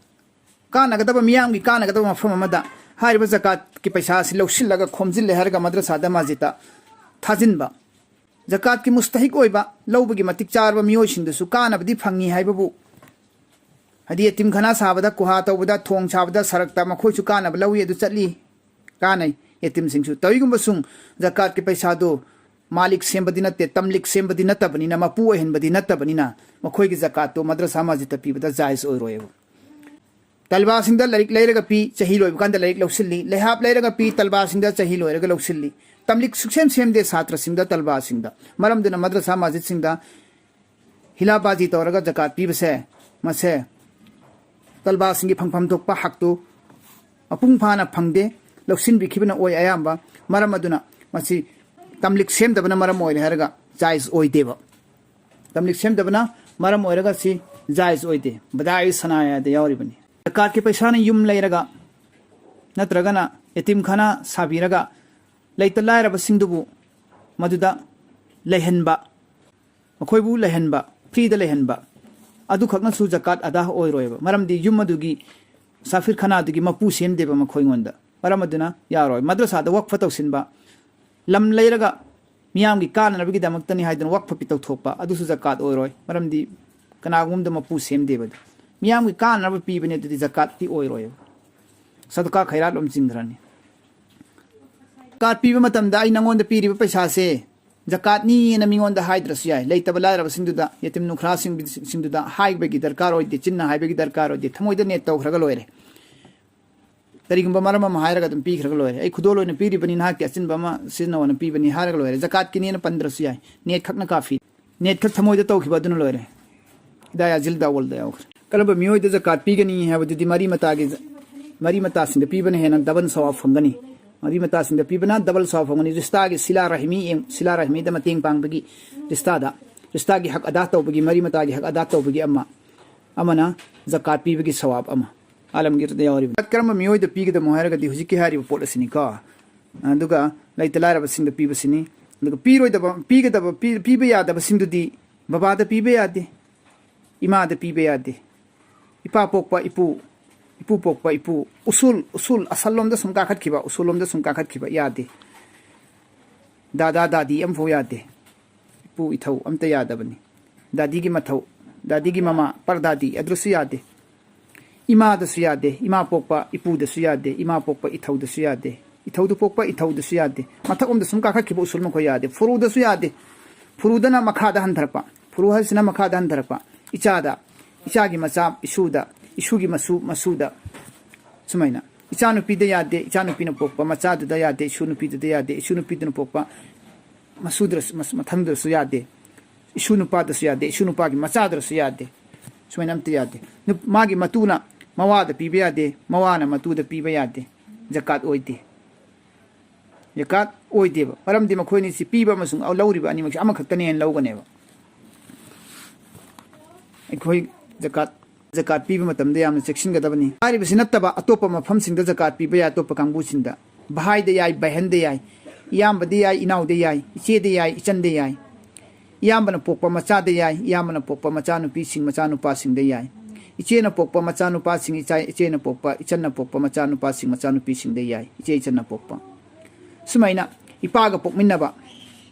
ꯀꯥꯟꯅꯒꯗꯕ, ꯃꯤꯌꯥꯝꯒꯤ ꯀꯥꯟꯅꯒꯗꯕ ꯃꯐꯝ ꯑꯃꯗ ꯍꯥꯏꯔꯤꯕ ꯖꯀꯥꯠꯀꯤ ꯄꯩꯁꯥ ꯑꯁꯤ ꯂꯧꯁꯤꯜꯂꯒ ꯈꯣꯝꯖꯤꯜꯂꯦ ꯍꯥꯏꯔꯒ ꯃꯗ꯭ꯔꯁꯥꯗ, ꯃꯁꯖꯤꯗꯇ ꯊꯥꯖꯤꯟꯕ꯫ ꯖꯀꯥꯠꯀꯤ ꯃꯨꯁꯇꯍꯤꯛ ꯑꯣꯏꯕ, ꯂꯧꯕꯒꯤ ꯃꯇꯤꯛ ꯆꯥꯔꯕ ꯃꯤꯑꯣꯏꯁꯤꯡꯗꯁꯨ ꯀꯥꯟꯅꯕꯗꯤ ꯐꯪꯉꯤ ꯍꯥꯏꯕꯕꯨ, ꯍꯥꯏꯗꯤ ꯌꯦꯇꯤꯝꯈꯥꯅꯥ ꯁꯥꯕꯗ, ꯀꯨꯍꯥ ꯇꯧꯕꯗ, ꯊꯣꯡ ꯁꯥꯕꯗ, ꯁꯔꯛꯇ ꯃꯈꯣꯏꯁꯨ ꯀꯥꯟꯅꯕ ꯂꯧꯏ, ꯑꯗꯨ ꯆꯠꯂꯤ, ꯀꯥꯟꯅꯩ꯫ ꯌꯦꯇꯤꯝꯁꯤꯡꯁꯨ ꯇꯧꯏꯒꯨꯝꯕꯁꯨꯡ ꯖꯀꯥꯠꯀꯤ ꯄꯩꯁꯥꯗꯨ ꯃꯥꯂꯤꯛ ꯁꯦꯝꯕꯗꯤ ꯅꯠꯇꯦ, ꯇꯝꯂꯤꯛ ꯁꯦꯝꯕꯗꯤ ꯅꯠꯇꯕꯅꯤꯅ, ꯃꯄꯨ ꯑꯣꯏꯍꯟꯕꯗꯤ ꯅꯠꯇꯕꯅꯤꯅ, ꯃꯈꯣꯏꯒꯤ ꯖꯀꯥꯠꯇꯨ ꯃꯗ꯭ꯔꯁꯥ ꯃꯁꯖꯤꯗꯇ ꯄꯤꯕꯗ ꯖꯥꯏꯖ ꯑꯣꯏꯔꯣꯏꯕ꯫ ꯇꯜꯕꯥꯁꯤꯡꯗ ꯂꯥꯏꯔꯤꯛ ꯂꯩꯔꯒ ꯄꯤ, ꯆꯍꯤ ꯂꯣꯏꯕ ꯀꯥꯟꯗ ꯂꯥꯏꯔꯤꯛ ꯂꯧꯁꯤꯜꯂꯤ꯫ ꯂꯩꯍꯥꯞ ꯂꯩꯔꯒ ꯄꯤ, ꯇꯜꯕꯥꯁꯤꯡꯗ ꯆꯍꯤ ꯂꯣꯏꯔꯒ ꯂꯧꯁꯤꯜꯂꯤ꯫ ꯇꯝꯂꯤꯛ ꯁꯨꯛꯁꯦꯝ ꯁꯦꯝꯗꯦ ꯁꯥꯇ꯭ꯔꯁꯤꯡꯗ, ꯇꯜꯕꯥꯁꯤꯡꯗ꯫ ꯃꯔꯝꯗꯨꯅ ꯃꯗ꯭ꯔꯁꯥ ꯃꯁꯖꯤꯗꯁꯤꯡꯗ ꯍꯤꯂꯥꯕꯥꯖꯤ ꯇꯧꯔꯒ ꯖꯀꯥꯠ ꯄꯤꯕꯁꯦ, ꯃꯁꯦ ꯇꯜꯕꯥꯁꯤꯡꯒꯤ ꯐꯪꯐꯝ ꯊꯣꯛꯄ ꯍꯛꯇꯨ ꯃꯄꯨꯡ ꯐꯥꯅ ꯐꯪꯗꯦ, ꯂꯧꯁꯤꯟꯕꯤꯈꯤꯕꯅ ꯑꯣꯏ ꯑꯌꯥꯝꯕ꯫ ꯃꯔꯝ ꯑꯗꯨꯅ ꯃꯁꯤ ꯇꯝꯂꯤꯛ ꯁꯦꯝꯗꯕꯅ ꯃꯔꯝ ꯑꯣꯏꯔꯦ ꯍꯥꯏꯔꯒ ꯖꯥꯏꯖ ꯑꯣꯏꯗꯦꯕ꯫ ꯇꯝꯂꯤꯛ ꯁꯦꯝꯗꯕꯅ ꯃꯔꯝ ꯑꯣꯏꯔꯒ ꯁꯤ ꯖꯥꯏꯖ ꯑꯣꯏꯗꯦ꯫ ꯕꯗꯥꯏ ꯁꯅꯥꯌꯥꯗ ꯌꯥꯎꯔꯤꯕꯅꯤ꯫ ꯖꯀꯥꯠꯀꯤ ꯄꯩꯁꯥꯅ ꯌꯨꯝ ꯂꯩꯔꯒ ꯅꯠꯇ꯭ꯔꯒꯅ ꯌꯦꯇꯤꯝꯈꯥꯅꯥ ꯁꯥꯕꯤꯔꯒ ꯂꯩꯇ ꯂꯥꯏꯔꯕꯁꯤꯡꯗꯨꯕꯨ ꯃꯗꯨꯗ ꯂꯩꯍꯟꯕ, ꯃꯈꯣꯏꯕꯨ ꯂꯩꯍꯟꯕ, ꯐ꯭ꯔꯤꯗ ꯂꯩꯍꯟꯕ, ꯑꯗꯨꯈꯛꯅꯁꯨ ꯖꯀꯥꯠ ꯑꯗꯥ ꯑꯣꯏꯔꯣꯏꯕ꯫ ꯃꯔꯝꯗꯤ ꯌꯨꯝ ꯑꯗꯨꯒꯤ, ꯁꯥꯐꯤꯔ ꯈꯥꯅꯥꯗꯨꯒꯤ ꯃꯄꯨ ꯁꯦꯝꯗꯦꯕ ꯃꯈꯣꯏꯉꯣꯟꯗ꯫ ꯃꯔꯝ ꯑꯗꯨꯅ ꯌꯥꯔꯣꯏ꯫ ꯃꯗ꯭ꯔꯁꯥꯗ ꯋꯛꯐ ꯇꯧꯁꯤꯟꯕ, ꯂꯝ ꯂꯩꯔꯒ ꯃꯤꯌꯥꯝꯒꯤ ꯀꯥꯟꯅꯅꯕꯒꯤꯗꯃꯛꯇꯅꯤ ꯍꯥꯏꯗꯨꯅ ꯋꯛꯐ ꯄꯤ ꯇꯧꯊꯣꯛꯄ, ꯑꯗꯨꯁꯨ ꯖꯀꯥꯠ ꯑꯣꯏꯔꯣꯏ꯫ ꯃꯔꯝꯗꯤ ꯀꯅꯥꯒꯨꯝꯕꯗ ꯃꯄꯨ ꯁꯦꯝꯗꯦꯕ ꯑꯗꯨ꯫ ꯃꯤꯌꯥꯝꯒꯤ ꯀꯥꯟꯅꯅꯕ ꯄꯤꯕꯅꯦ, ꯑꯗꯨꯗꯤ ꯖꯀꯥꯠꯇꯤ ꯑꯣꯏꯔꯣꯏꯕ꯫ ꯁꯗꯀꯥ ꯈꯩꯔꯥꯠ ꯂꯣꯝ ꯆꯤꯡꯈ꯭ꯔꯅꯤ꯫ ꯖꯀꯥꯠ ꯄꯤꯕ ꯃꯇꯝꯗ ꯑꯩ ꯅꯪꯉꯣꯟꯗ ꯄꯤꯔꯤꯕ ꯄꯩꯁꯥꯁꯦ ꯖꯀꯥꯠꯅꯤꯅ ꯃꯤꯉꯣꯟꯗ ꯍꯥꯏꯗ꯭ꯔꯁꯨ ꯌꯥꯏ꯫ ꯂꯩꯇꯕ ꯂꯥꯏꯔꯕꯁꯤꯡꯗꯨꯗ, ꯌꯦꯇꯤꯝ ꯅꯨꯈ꯭ꯔꯥꯁꯤꯡꯗꯨꯗ ꯍꯥꯏꯕꯒꯤ ꯗꯔꯀꯥꯔ ꯑꯣꯏꯗꯦ, ꯆꯤꯟꯅ ꯍꯥꯏꯕꯒꯤ ꯗꯔꯀꯥꯔ ꯑꯣꯏꯗꯦ, ꯊꯃꯣꯏꯗ ꯅꯦꯠ ꯇꯧꯈ꯭ꯔꯒ ꯂꯣꯏꯔꯦ꯫ ꯀꯔꯤꯒꯨꯝꯕ ꯃꯔꯝ ꯑꯃ ꯍꯥꯏꯔꯒ ꯑꯗꯨꯝ ꯄꯤꯈ꯭ꯔꯒ ꯂꯣꯏꯔꯦ꯫ "ꯑꯩ ꯈꯨꯗꯣꯜ ꯑꯣꯏꯅ ꯄꯤꯔꯤꯕꯅꯤ, ꯅꯍꯥꯛꯀꯤ ꯑꯆꯤꯟꯕ ꯑꯃ ꯁꯤꯖꯤꯟꯅꯧꯅ ꯄꯤꯕꯅꯤ" ꯍꯥꯏꯔꯒ ꯂꯣꯏꯔꯦ꯫ ꯖꯀꯥꯠꯀꯤꯅꯦꯅ ꯄꯟꯗ꯭ꯔꯁꯨ ꯌꯥꯏ, ꯅꯦꯠ ꯈꯛꯅ ꯀꯥꯐꯤ꯫ ꯅꯦꯠ ꯈꯛ ꯊꯃꯣꯏꯗ ꯇꯧꯈꯤꯕ ꯑꯗꯨꯅ ꯂꯣꯏꯔꯦ꯫ ꯍꯤꯗꯥꯌꯥ ꯖꯤꯜꯗ ꯑꯋꯜꯗ ꯌꯥꯎꯈ꯭ꯔꯦ꯫ ꯀꯔꯝꯕ ꯃꯤꯑꯣꯏꯗ ꯖꯀꯥꯠ ꯄꯤꯒꯅꯤ ꯍꯥꯏꯕꯗꯨꯗꯤ ꯃꯔꯤ ꯃꯇꯥꯒꯤ, ꯃꯔꯤ ꯃꯇꯥꯁꯤꯡꯗ ꯄꯤꯕꯅ ꯍꯦꯟꯅ ꯗꯕꯜ ꯁꯋꯥꯕ ꯐꯪꯒꯅꯤ꯫ ꯃꯔꯤ ꯃꯇꯥꯁꯤꯡꯗ ꯄꯤꯕꯅ ꯗꯕꯜ ꯁꯋꯥꯕ ꯐꯪꯒꯅꯤ꯫ ꯔꯤꯁꯇꯥꯒꯤ ꯁꯤꯂꯥ ꯔꯍꯤꯃꯤ, ꯁꯤꯂꯥ ꯔꯍꯤꯃꯤꯗ ꯃꯇꯦꯡ ꯄꯥꯡꯕꯒꯤ ꯔꯤꯁꯇꯥꯗ꯫ ꯔꯤꯁꯇꯥꯒꯤ ꯍꯛ ꯑꯗꯥ ꯇꯧꯕꯒꯤ, ꯃꯔꯤ ꯃꯇꯥꯒꯤ ꯍꯛ ꯑꯗꯥ ꯇꯧꯕꯒꯤ ꯑꯃ, ꯑꯃꯅ ꯖꯀꯥꯠ ꯄꯤꯕꯒꯤ ꯁꯋꯥꯕ ꯑꯃ꯫ ꯑꯥꯂꯝꯒꯤꯔꯗ ꯌꯥꯎꯔꯤꯕꯅꯤ꯫ ꯀꯔꯝꯕ ꯃꯤꯑꯣꯏꯗ ꯄꯤꯒꯗꯕꯅꯣ ꯍꯥꯏꯔꯒꯗꯤ ꯍꯧꯖꯤꯛꯀꯤ ꯍꯥꯏꯔꯤꯕ ꯄꯣꯠ ꯑꯁꯤꯅꯤꯀꯣ꯫ ꯑꯗꯨꯒ ꯂꯩꯇ ꯂꯥꯏꯔꯕꯁꯤꯡꯗ ꯄꯤꯕꯁꯤꯅꯤ꯫ ꯑꯗꯨꯒ ꯄꯤꯔꯣꯏꯗꯕ, ꯄꯤꯒꯗꯕ, ꯄꯤ-, ꯄꯤꯕ ꯌꯥꯗꯕꯁꯤꯡꯗꯨꯗꯤ ꯕꯕꯥꯗ ꯄꯤꯕ ꯌꯥꯗꯦ, ꯏꯃꯥꯗ ꯄꯤꯕ ꯌꯥꯗꯦ, ꯏꯄꯥ ꯄꯣꯛꯄ ꯏꯄꯨ, ꯏꯄꯨ ꯄꯣꯛꯄ ꯏꯄꯨ, ꯎꯁꯨꯜ, ꯎꯁꯨꯜ ꯑꯁꯜꯂꯣꯝꯗ ꯁꯨꯝ ꯀꯥꯈꯠꯈꯤꯕ, ꯎꯁꯨꯜꯂꯣꯝꯗ ꯁꯨꯝ ꯀꯥꯈꯠꯈꯤꯕ ꯌꯥꯗꯦ꯫ ꯗꯥꯗꯥ ꯗꯥꯗꯤ ꯑꯃꯐꯥꯎ ꯌꯥꯗꯦ꯫ ꯏꯄꯨ ꯏꯊꯧ ꯑꯝꯇ ꯌꯥꯗꯕꯅꯤ꯫ ꯗꯥꯗꯤꯒꯤ ꯃꯊꯧ, ꯗꯥꯗꯤꯒꯤ ꯃꯃꯥ, ꯄꯔꯗꯥꯗꯤ, ꯑꯗꯨꯁꯨ ꯌꯥꯗꯦ꯫ ꯏꯃꯥꯗꯁꯨ ꯌꯥꯗꯦ, ꯏꯃꯥ ꯄꯣꯛꯄ ꯏꯄꯨꯗꯁꯨ ꯌꯥꯗꯦ, ꯏꯃꯥ ꯄꯣꯛꯄ ꯏꯊꯧꯗꯁꯨ ꯌꯥꯗꯦ, ꯏꯊꯧꯗꯨ ꯄꯣꯛꯄ ꯏꯊꯧꯗꯁꯨ ꯌꯥꯗꯦ꯫ ꯃꯊꯛꯂꯣꯝꯗ ꯁꯨꯝ ꯀꯥꯈꯠꯈꯤꯕ ꯎꯁꯨꯜ ꯃꯈꯣꯏ ꯌꯥꯗꯦ꯫ ꯐꯨꯔꯨꯗꯁꯨ ꯌꯥꯗꯦ꯫ ꯐꯨꯔꯨꯗꯅ ꯃꯈꯥꯗ ꯍꯟꯊꯔꯛꯄ, ꯐꯨꯔꯨ ꯍꯥꯏꯁꯤꯅ ꯃꯈꯥꯗ ꯍꯟꯊꯔꯛꯄ꯫ ꯏꯆꯥꯗ, ꯏꯆꯥꯒꯤ ꯃꯆꯥ ꯏꯁꯨꯗ, ꯏꯁꯨꯒꯤ ꯃꯁꯨ ꯃꯁꯨꯗ, ꯁꯨꯃꯥꯏꯅ꯫ ꯏꯆꯥꯅꯨꯄꯤꯗ ꯌꯥꯗꯦ, ꯏꯆꯥꯅꯨꯄꯤꯅ ꯄꯣꯛꯄ ꯃꯆꯥꯗꯨꯗ ꯌꯥꯗꯦ, ꯏꯁꯨ ꯅꯨꯄꯤꯗꯨꯗ ꯌꯥꯗꯦ, ꯏꯁꯨ ꯅꯨꯄꯤꯗꯨꯅ ꯄꯣꯛꯄ ꯃꯁꯨꯗ꯭ꯔꯁꯨ, ꯃꯁ-, ꯃꯊꯪꯗ꯭ꯔꯁꯨ ꯌꯥꯗꯦ꯫ ꯏꯁꯨ ꯅꯨꯄꯥꯗꯁꯨ ꯌꯥꯗꯦ, ꯏꯁꯨ ꯅꯨꯄꯥꯒꯤ ꯃꯆꯥꯗ꯭ꯔꯁꯨ ꯌꯥꯗꯦ꯫ ꯁꯨꯃꯥꯏꯅ ꯑꯝꯇ ꯌꯥꯗꯦ꯫ ꯅꯨꯞ-, ꯃꯥꯒꯤ ꯃꯇꯨꯅ ꯃꯋꯥꯗ ꯄꯤꯕ ꯌꯥꯗꯦ, ꯃꯋꯥꯅ ꯃꯇꯨꯗ ꯄꯤꯕ ꯌꯥꯗꯦ꯫ ꯖꯀꯥꯠ ꯑꯣꯏꯗꯦ꯫ ꯖꯀꯥꯠ ꯑꯣꯏꯗꯦꯕ꯫ ꯃꯔꯝꯗꯤ ꯃꯈꯣꯏ ꯑꯅꯤꯁꯤ ꯄꯤꯕ ꯑꯃꯁꯨꯡ ꯂꯧꯔꯤꯕ ꯑꯅꯤꯃꯛꯁꯤ ꯑꯃꯈꯛꯇꯅꯦꯅ ꯂꯧꯒꯅꯦꯕ꯫ ꯑꯩꯈꯣꯏ ꯖꯀꯥꯠ, ꯖꯀꯥꯠ ꯄꯤꯕ ꯃꯇꯝꯗ ꯌꯥꯝꯅ ꯆꯦꯛꯁꯤꯟꯒꯗꯕꯅꯤ꯫ ꯍꯥꯏꯔꯤꯕꯁꯤ ꯅꯠꯇꯕ ꯑꯇꯣꯞꯄ ꯃꯐꯝꯁꯤꯡꯗ ꯖꯀꯥꯠ ꯄꯤꯕ ꯌꯥꯏ, ꯑꯇꯣꯞꯄ ꯀꯥꯡꯕꯨꯁꯤꯡꯗ꯫ ꯚꯥꯏꯗ ꯌꯥꯏ, ꯕꯍꯟꯗ ꯌꯥꯏ, ꯏꯌꯥꯝꯕꯗ ꯌꯥꯏ, ꯏꯅꯥꯎꯗ ꯌꯥꯏ, ꯏꯆꯦꯗ ꯌꯥꯏ, ꯏꯆꯟꯗ ꯌꯥꯏ꯫ ꯏꯌꯥꯝꯕꯅ ꯄꯣꯛꯄ ꯃꯆꯥꯗ ꯌꯥꯏ, ꯏꯌꯥꯝꯕꯅ ꯄꯣꯛꯄ ꯃꯆꯥꯅꯨꯄꯤꯁꯤꯡ, ꯃꯆꯥꯅꯨꯄꯥꯁꯤꯡꯗ ꯌꯥꯏ꯫ ꯏꯆꯦꯅ ꯄꯣꯛꯄ ꯃꯆꯥꯅꯨꯄꯥꯁꯤꯡ, ꯏꯆꯥ-, ꯏꯆꯦꯅ ꯄꯣꯛꯄ, ꯏꯆꯟꯅ ꯄꯣꯛꯄ ꯃꯆꯥꯅꯨꯄꯥꯁꯤꯡ, ꯃꯆꯥꯅꯨꯄꯤꯁꯤꯡꯗ ꯌꯥꯏ, ꯏꯆꯦ ꯏꯆꯟꯅ ꯄꯣꯛꯄ꯫ ꯁꯨꯃꯥꯏꯅ ꯏꯄꯥꯒ ꯄꯣꯛꯃꯤꯟꯅꯕ,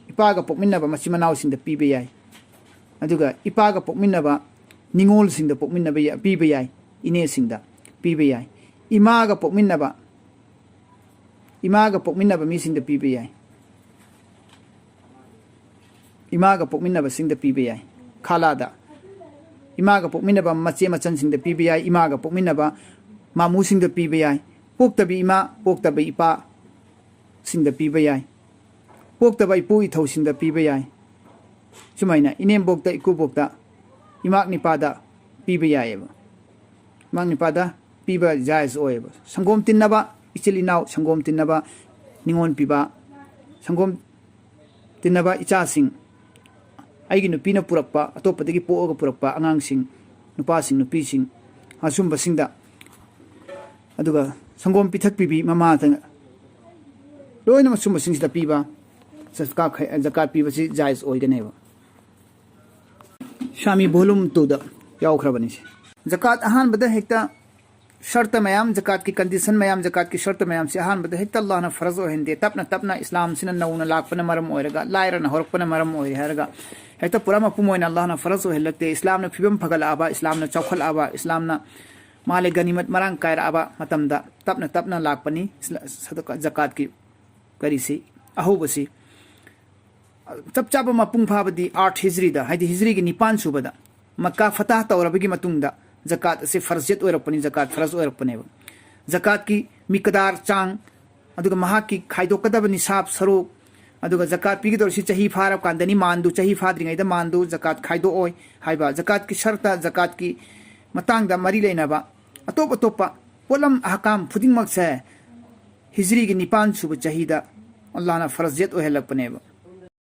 ꯏꯄꯥꯒ ꯄꯣꯛꯃꯤꯟꯅꯕ ꯃꯆꯤꯟ ꯃꯅꯥꯎꯁꯤꯡꯗ ꯄꯤꯕ ꯌꯥꯏ꯫ ꯑꯗꯨꯒ ꯏꯄꯥꯒ ꯄꯣꯛꯃꯤꯟꯅꯕ ꯅꯤꯉꯣꯜꯁꯤꯡꯗ ꯄꯣꯛꯃꯤꯟꯅꯕ ꯌꯥ-, ꯄꯤꯕ ꯌꯥꯏ, ꯏꯅꯦꯁꯤꯡꯗ ꯄꯤꯕ ꯌꯥꯏ꯫ ꯏꯃꯥꯒ ꯄꯣꯛꯃꯤꯟꯅꯕ, ꯏꯃꯥꯒ ꯄꯣꯛꯃꯤꯟꯅꯕ ꯃꯤꯁꯤꯡꯗ ꯄꯤꯕ ꯌꯥꯏ꯫ ꯏꯃꯥꯒ ꯄꯣꯛꯃꯤꯟꯅꯕꯁꯤꯡꯗ ꯄꯤꯕ ꯌꯥꯏ꯫ ꯈꯥꯂꯥꯗ, ꯏꯃꯥꯒ ꯄꯣꯛꯃꯤꯟꯅꯕ ꯃꯆꯦ ꯃꯆꯟꯁꯤꯡꯗ ꯄꯤꯕ ꯌꯥꯏ, ꯏꯃꯥꯒ ꯄꯣꯛꯃꯤꯟꯅꯕ ꯃꯥꯃꯨꯁꯤꯡꯗ ꯄꯤꯕ ꯌꯥꯏ, ꯄꯣꯛꯇꯕꯤ ꯏꯃꯥ, ꯄꯣꯛꯇꯕ ꯏꯄꯥꯁꯤꯡꯗ ꯄꯤꯕ ꯌꯥꯏ, ꯄꯣꯛꯇꯕ ꯏꯄꯨ ꯏꯊꯧꯁꯤꯡꯗ ꯄꯤꯕ ꯌꯥꯏ꯫ ꯁꯨꯃꯥꯏꯅ ꯏꯅꯦꯝꯕꯣꯛꯇ, ꯏꯀꯨꯕꯣꯛꯇ, ꯏꯃꯥꯛ ꯅꯤꯄꯥꯗ ꯄꯤꯕ ꯌꯥꯏꯑꯕ꯫ ꯏꯃꯥꯛ ꯅꯤꯄꯥꯗ ꯄꯤꯕ ꯖꯥꯏꯖ ꯑꯣꯏꯌꯦꯕ꯫ ꯁꯪꯒꯣꯝ ꯇꯤꯟꯅꯕ ꯏꯆꯤꯜ ꯏꯅꯥꯎ, ꯁꯪꯒꯣꯝ ꯇꯤꯟꯅꯕ ꯅꯤꯉꯣꯜ ꯄꯤꯕ, ꯁꯪꯒꯣꯝ ꯇꯤꯟꯅꯕ ꯏꯆꯥꯁꯤꯡ, ꯑꯩꯒꯤ ꯅꯨꯄꯤꯅ ꯄꯨꯔꯛꯄ, ꯑꯇꯣꯞꯄꯗꯒꯤ ꯄꯣꯛꯑꯒ ꯄꯨꯔꯛꯄ ꯑꯉꯥꯡꯁꯤꯡ, ꯅꯨꯄꯥꯁꯤꯡ, ꯅꯨꯄꯤꯁꯤꯡ, ꯑꯁꯨꯝꯕꯁꯤꯡꯗ, ꯑꯗꯨꯒ ꯁꯪꯒꯣꯝ ꯄꯤꯊꯛꯄꯤꯕꯤ ꯃꯃꯥꯗ, ꯂꯣꯏꯅꯃꯛ ꯁꯨꯝꯕꯁꯤꯡꯁꯤꯗ ꯄꯤꯕ, ꯖꯀꯥꯠ ꯈꯥꯏ-, ꯖꯀꯥꯠ ꯄꯤꯕꯁꯤ ꯖꯥꯏꯖ ꯑꯣꯏꯒꯅꯦꯕ꯫ ꯁꯥꯃꯤ volume two ꯗ ꯌꯥꯎꯈ꯭ꯔꯕꯅꯤ꯫ ꯖꯀꯥꯠ ꯑꯍꯥꯟꯕꯗ ꯍꯦꯛꯇ ꯁꯔꯇ ꯃꯌꯥꯝ, ꯖꯀꯥꯠꯀꯤ condition ꯃꯌꯥꯝ, ꯖꯀꯥꯠꯀꯤ ꯁꯔꯇ ꯃꯌꯥꯝꯁꯤ ꯑꯍꯥꯟꯕꯗ ꯍꯦꯛꯇ ꯑꯜꯂꯥꯍꯅ ꯐꯔꯖ ꯑꯣꯏꯍꯟꯗꯦ꯫ ꯇꯞꯅ ꯇꯞꯅ, ꯏꯁꯂꯥꯝꯁꯤꯅ ꯅꯧꯅ ꯂꯥꯛꯄꯅ ꯃꯔꯝ ꯑꯣꯏꯔꯒ, ꯂꯥꯏꯔꯅ ꯍꯧꯔꯛꯄꯅ ꯃꯔꯝ ꯑꯣꯏꯔꯦ ꯍꯥꯏꯔꯒ, ꯍꯦꯛꯇ ꯄꯨꯔꯥ ꯃꯄꯨꯝ ꯑꯣꯏꯅ ꯑꯜꯂꯥꯍꯅ ꯐꯔꯖ ꯑꯣꯏꯍꯜꯂꯛꯇꯦ꯫ ꯏꯁꯂꯥꯝꯅ ꯐꯤꯕꯝ ꯐꯒꯠꯂꯛꯑꯕ, ꯏꯁꯂꯥꯝꯅ ꯆꯥꯎꯈꯠꯂꯛꯑꯕ, ꯏꯁꯂꯥꯝꯅ ꯃꯥꯂꯦ ꯒꯅꯤꯃꯠ ꯃꯔꯥꯡ ꯀꯥꯏꯔꯛꯑꯕ ꯃꯇꯝꯗ ꯇꯞꯅ ꯇꯞꯅ ꯂꯥꯛꯄꯅꯤ ꯁꯗꯀꯥ-, ꯖꯀꯥꯠꯀꯤ ꯀꯔꯤꯁꯤ, ꯑꯍꯧꯕꯁꯤ꯫ ꯆꯞ ꯆꯥꯕ ꯃꯄꯨꯡ ꯐꯥꯕꯗꯤ ꯑꯥꯔꯠ ꯍꯤꯖ꯭ꯔꯤꯗ, ꯍꯥꯏꯗꯤ ꯍꯤꯖ꯭ꯔꯤꯒꯤ ꯅꯤꯄꯥꯟ ꯁꯨꯕꯗ, ꯃꯛꯀꯥ ꯐꯇꯥꯍ ꯇꯧꯔꯕꯒꯤ ꯃꯇꯨꯡꯗ ꯖꯀꯥꯠ ꯑꯁꯤ ꯐꯔꯖꯤꯌꯠ ꯑꯣꯏꯔꯛꯄꯅꯤ, ꯖꯀꯥꯠ ꯐꯔꯖ ꯑꯣꯏꯔꯛꯄꯅꯦꯕ꯫ ꯖꯀꯥꯠꯀꯤ ꯃꯤꯀꯗꯥꯔ, ꯆꯥꯡ, ꯑꯗꯨꯒ ꯃꯍꯥꯛꯀꯤ ꯈꯥꯏꯗꯣꯛꯀꯗꯕ ꯅꯤꯁꯥꯕ, ꯁꯔꯨꯛ, ꯑꯗꯨꯒ ꯖꯀꯥꯠ ꯄꯤꯒꯗꯧꯔꯤꯁꯤ ꯆꯍꯤ ꯐꯥꯔꯕ ꯀꯥꯟꯗꯅꯤ ꯃꯥꯟꯗꯨ, ꯆꯍꯤ ꯐꯥꯗ꯭ꯔꯤꯉꯩꯗ ꯃꯥꯟꯗꯨ ꯖꯀꯥꯠ ꯈꯥꯏꯗꯣꯛꯑꯣꯏ ꯍꯥꯏꯕ, ꯖꯀꯥꯠꯀꯤ ꯁꯔꯇ, ꯖꯀꯥꯠꯀꯤ ꯃꯇꯥꯡꯗ ꯃꯔꯤ ꯂꯩꯅꯕ ꯑꯇꯣꯞ ꯑꯇꯣꯞꯄ ꯄꯣꯠꯂꯝ ꯑꯍꯀꯥꯝ ꯈꯨꯗꯤꯡꯃꯛꯁꯦ ꯍꯤꯖ꯭ꯔꯤꯒꯤ ꯅꯤꯄꯥꯟ ꯁꯨꯕ ꯆꯍꯤꯗ ꯑꯜꯂꯥꯍꯅ ꯐꯔꯖꯤꯌꯠ ꯑꯣꯏꯍꯜꯂꯛꯄꯅꯦꯕ꯫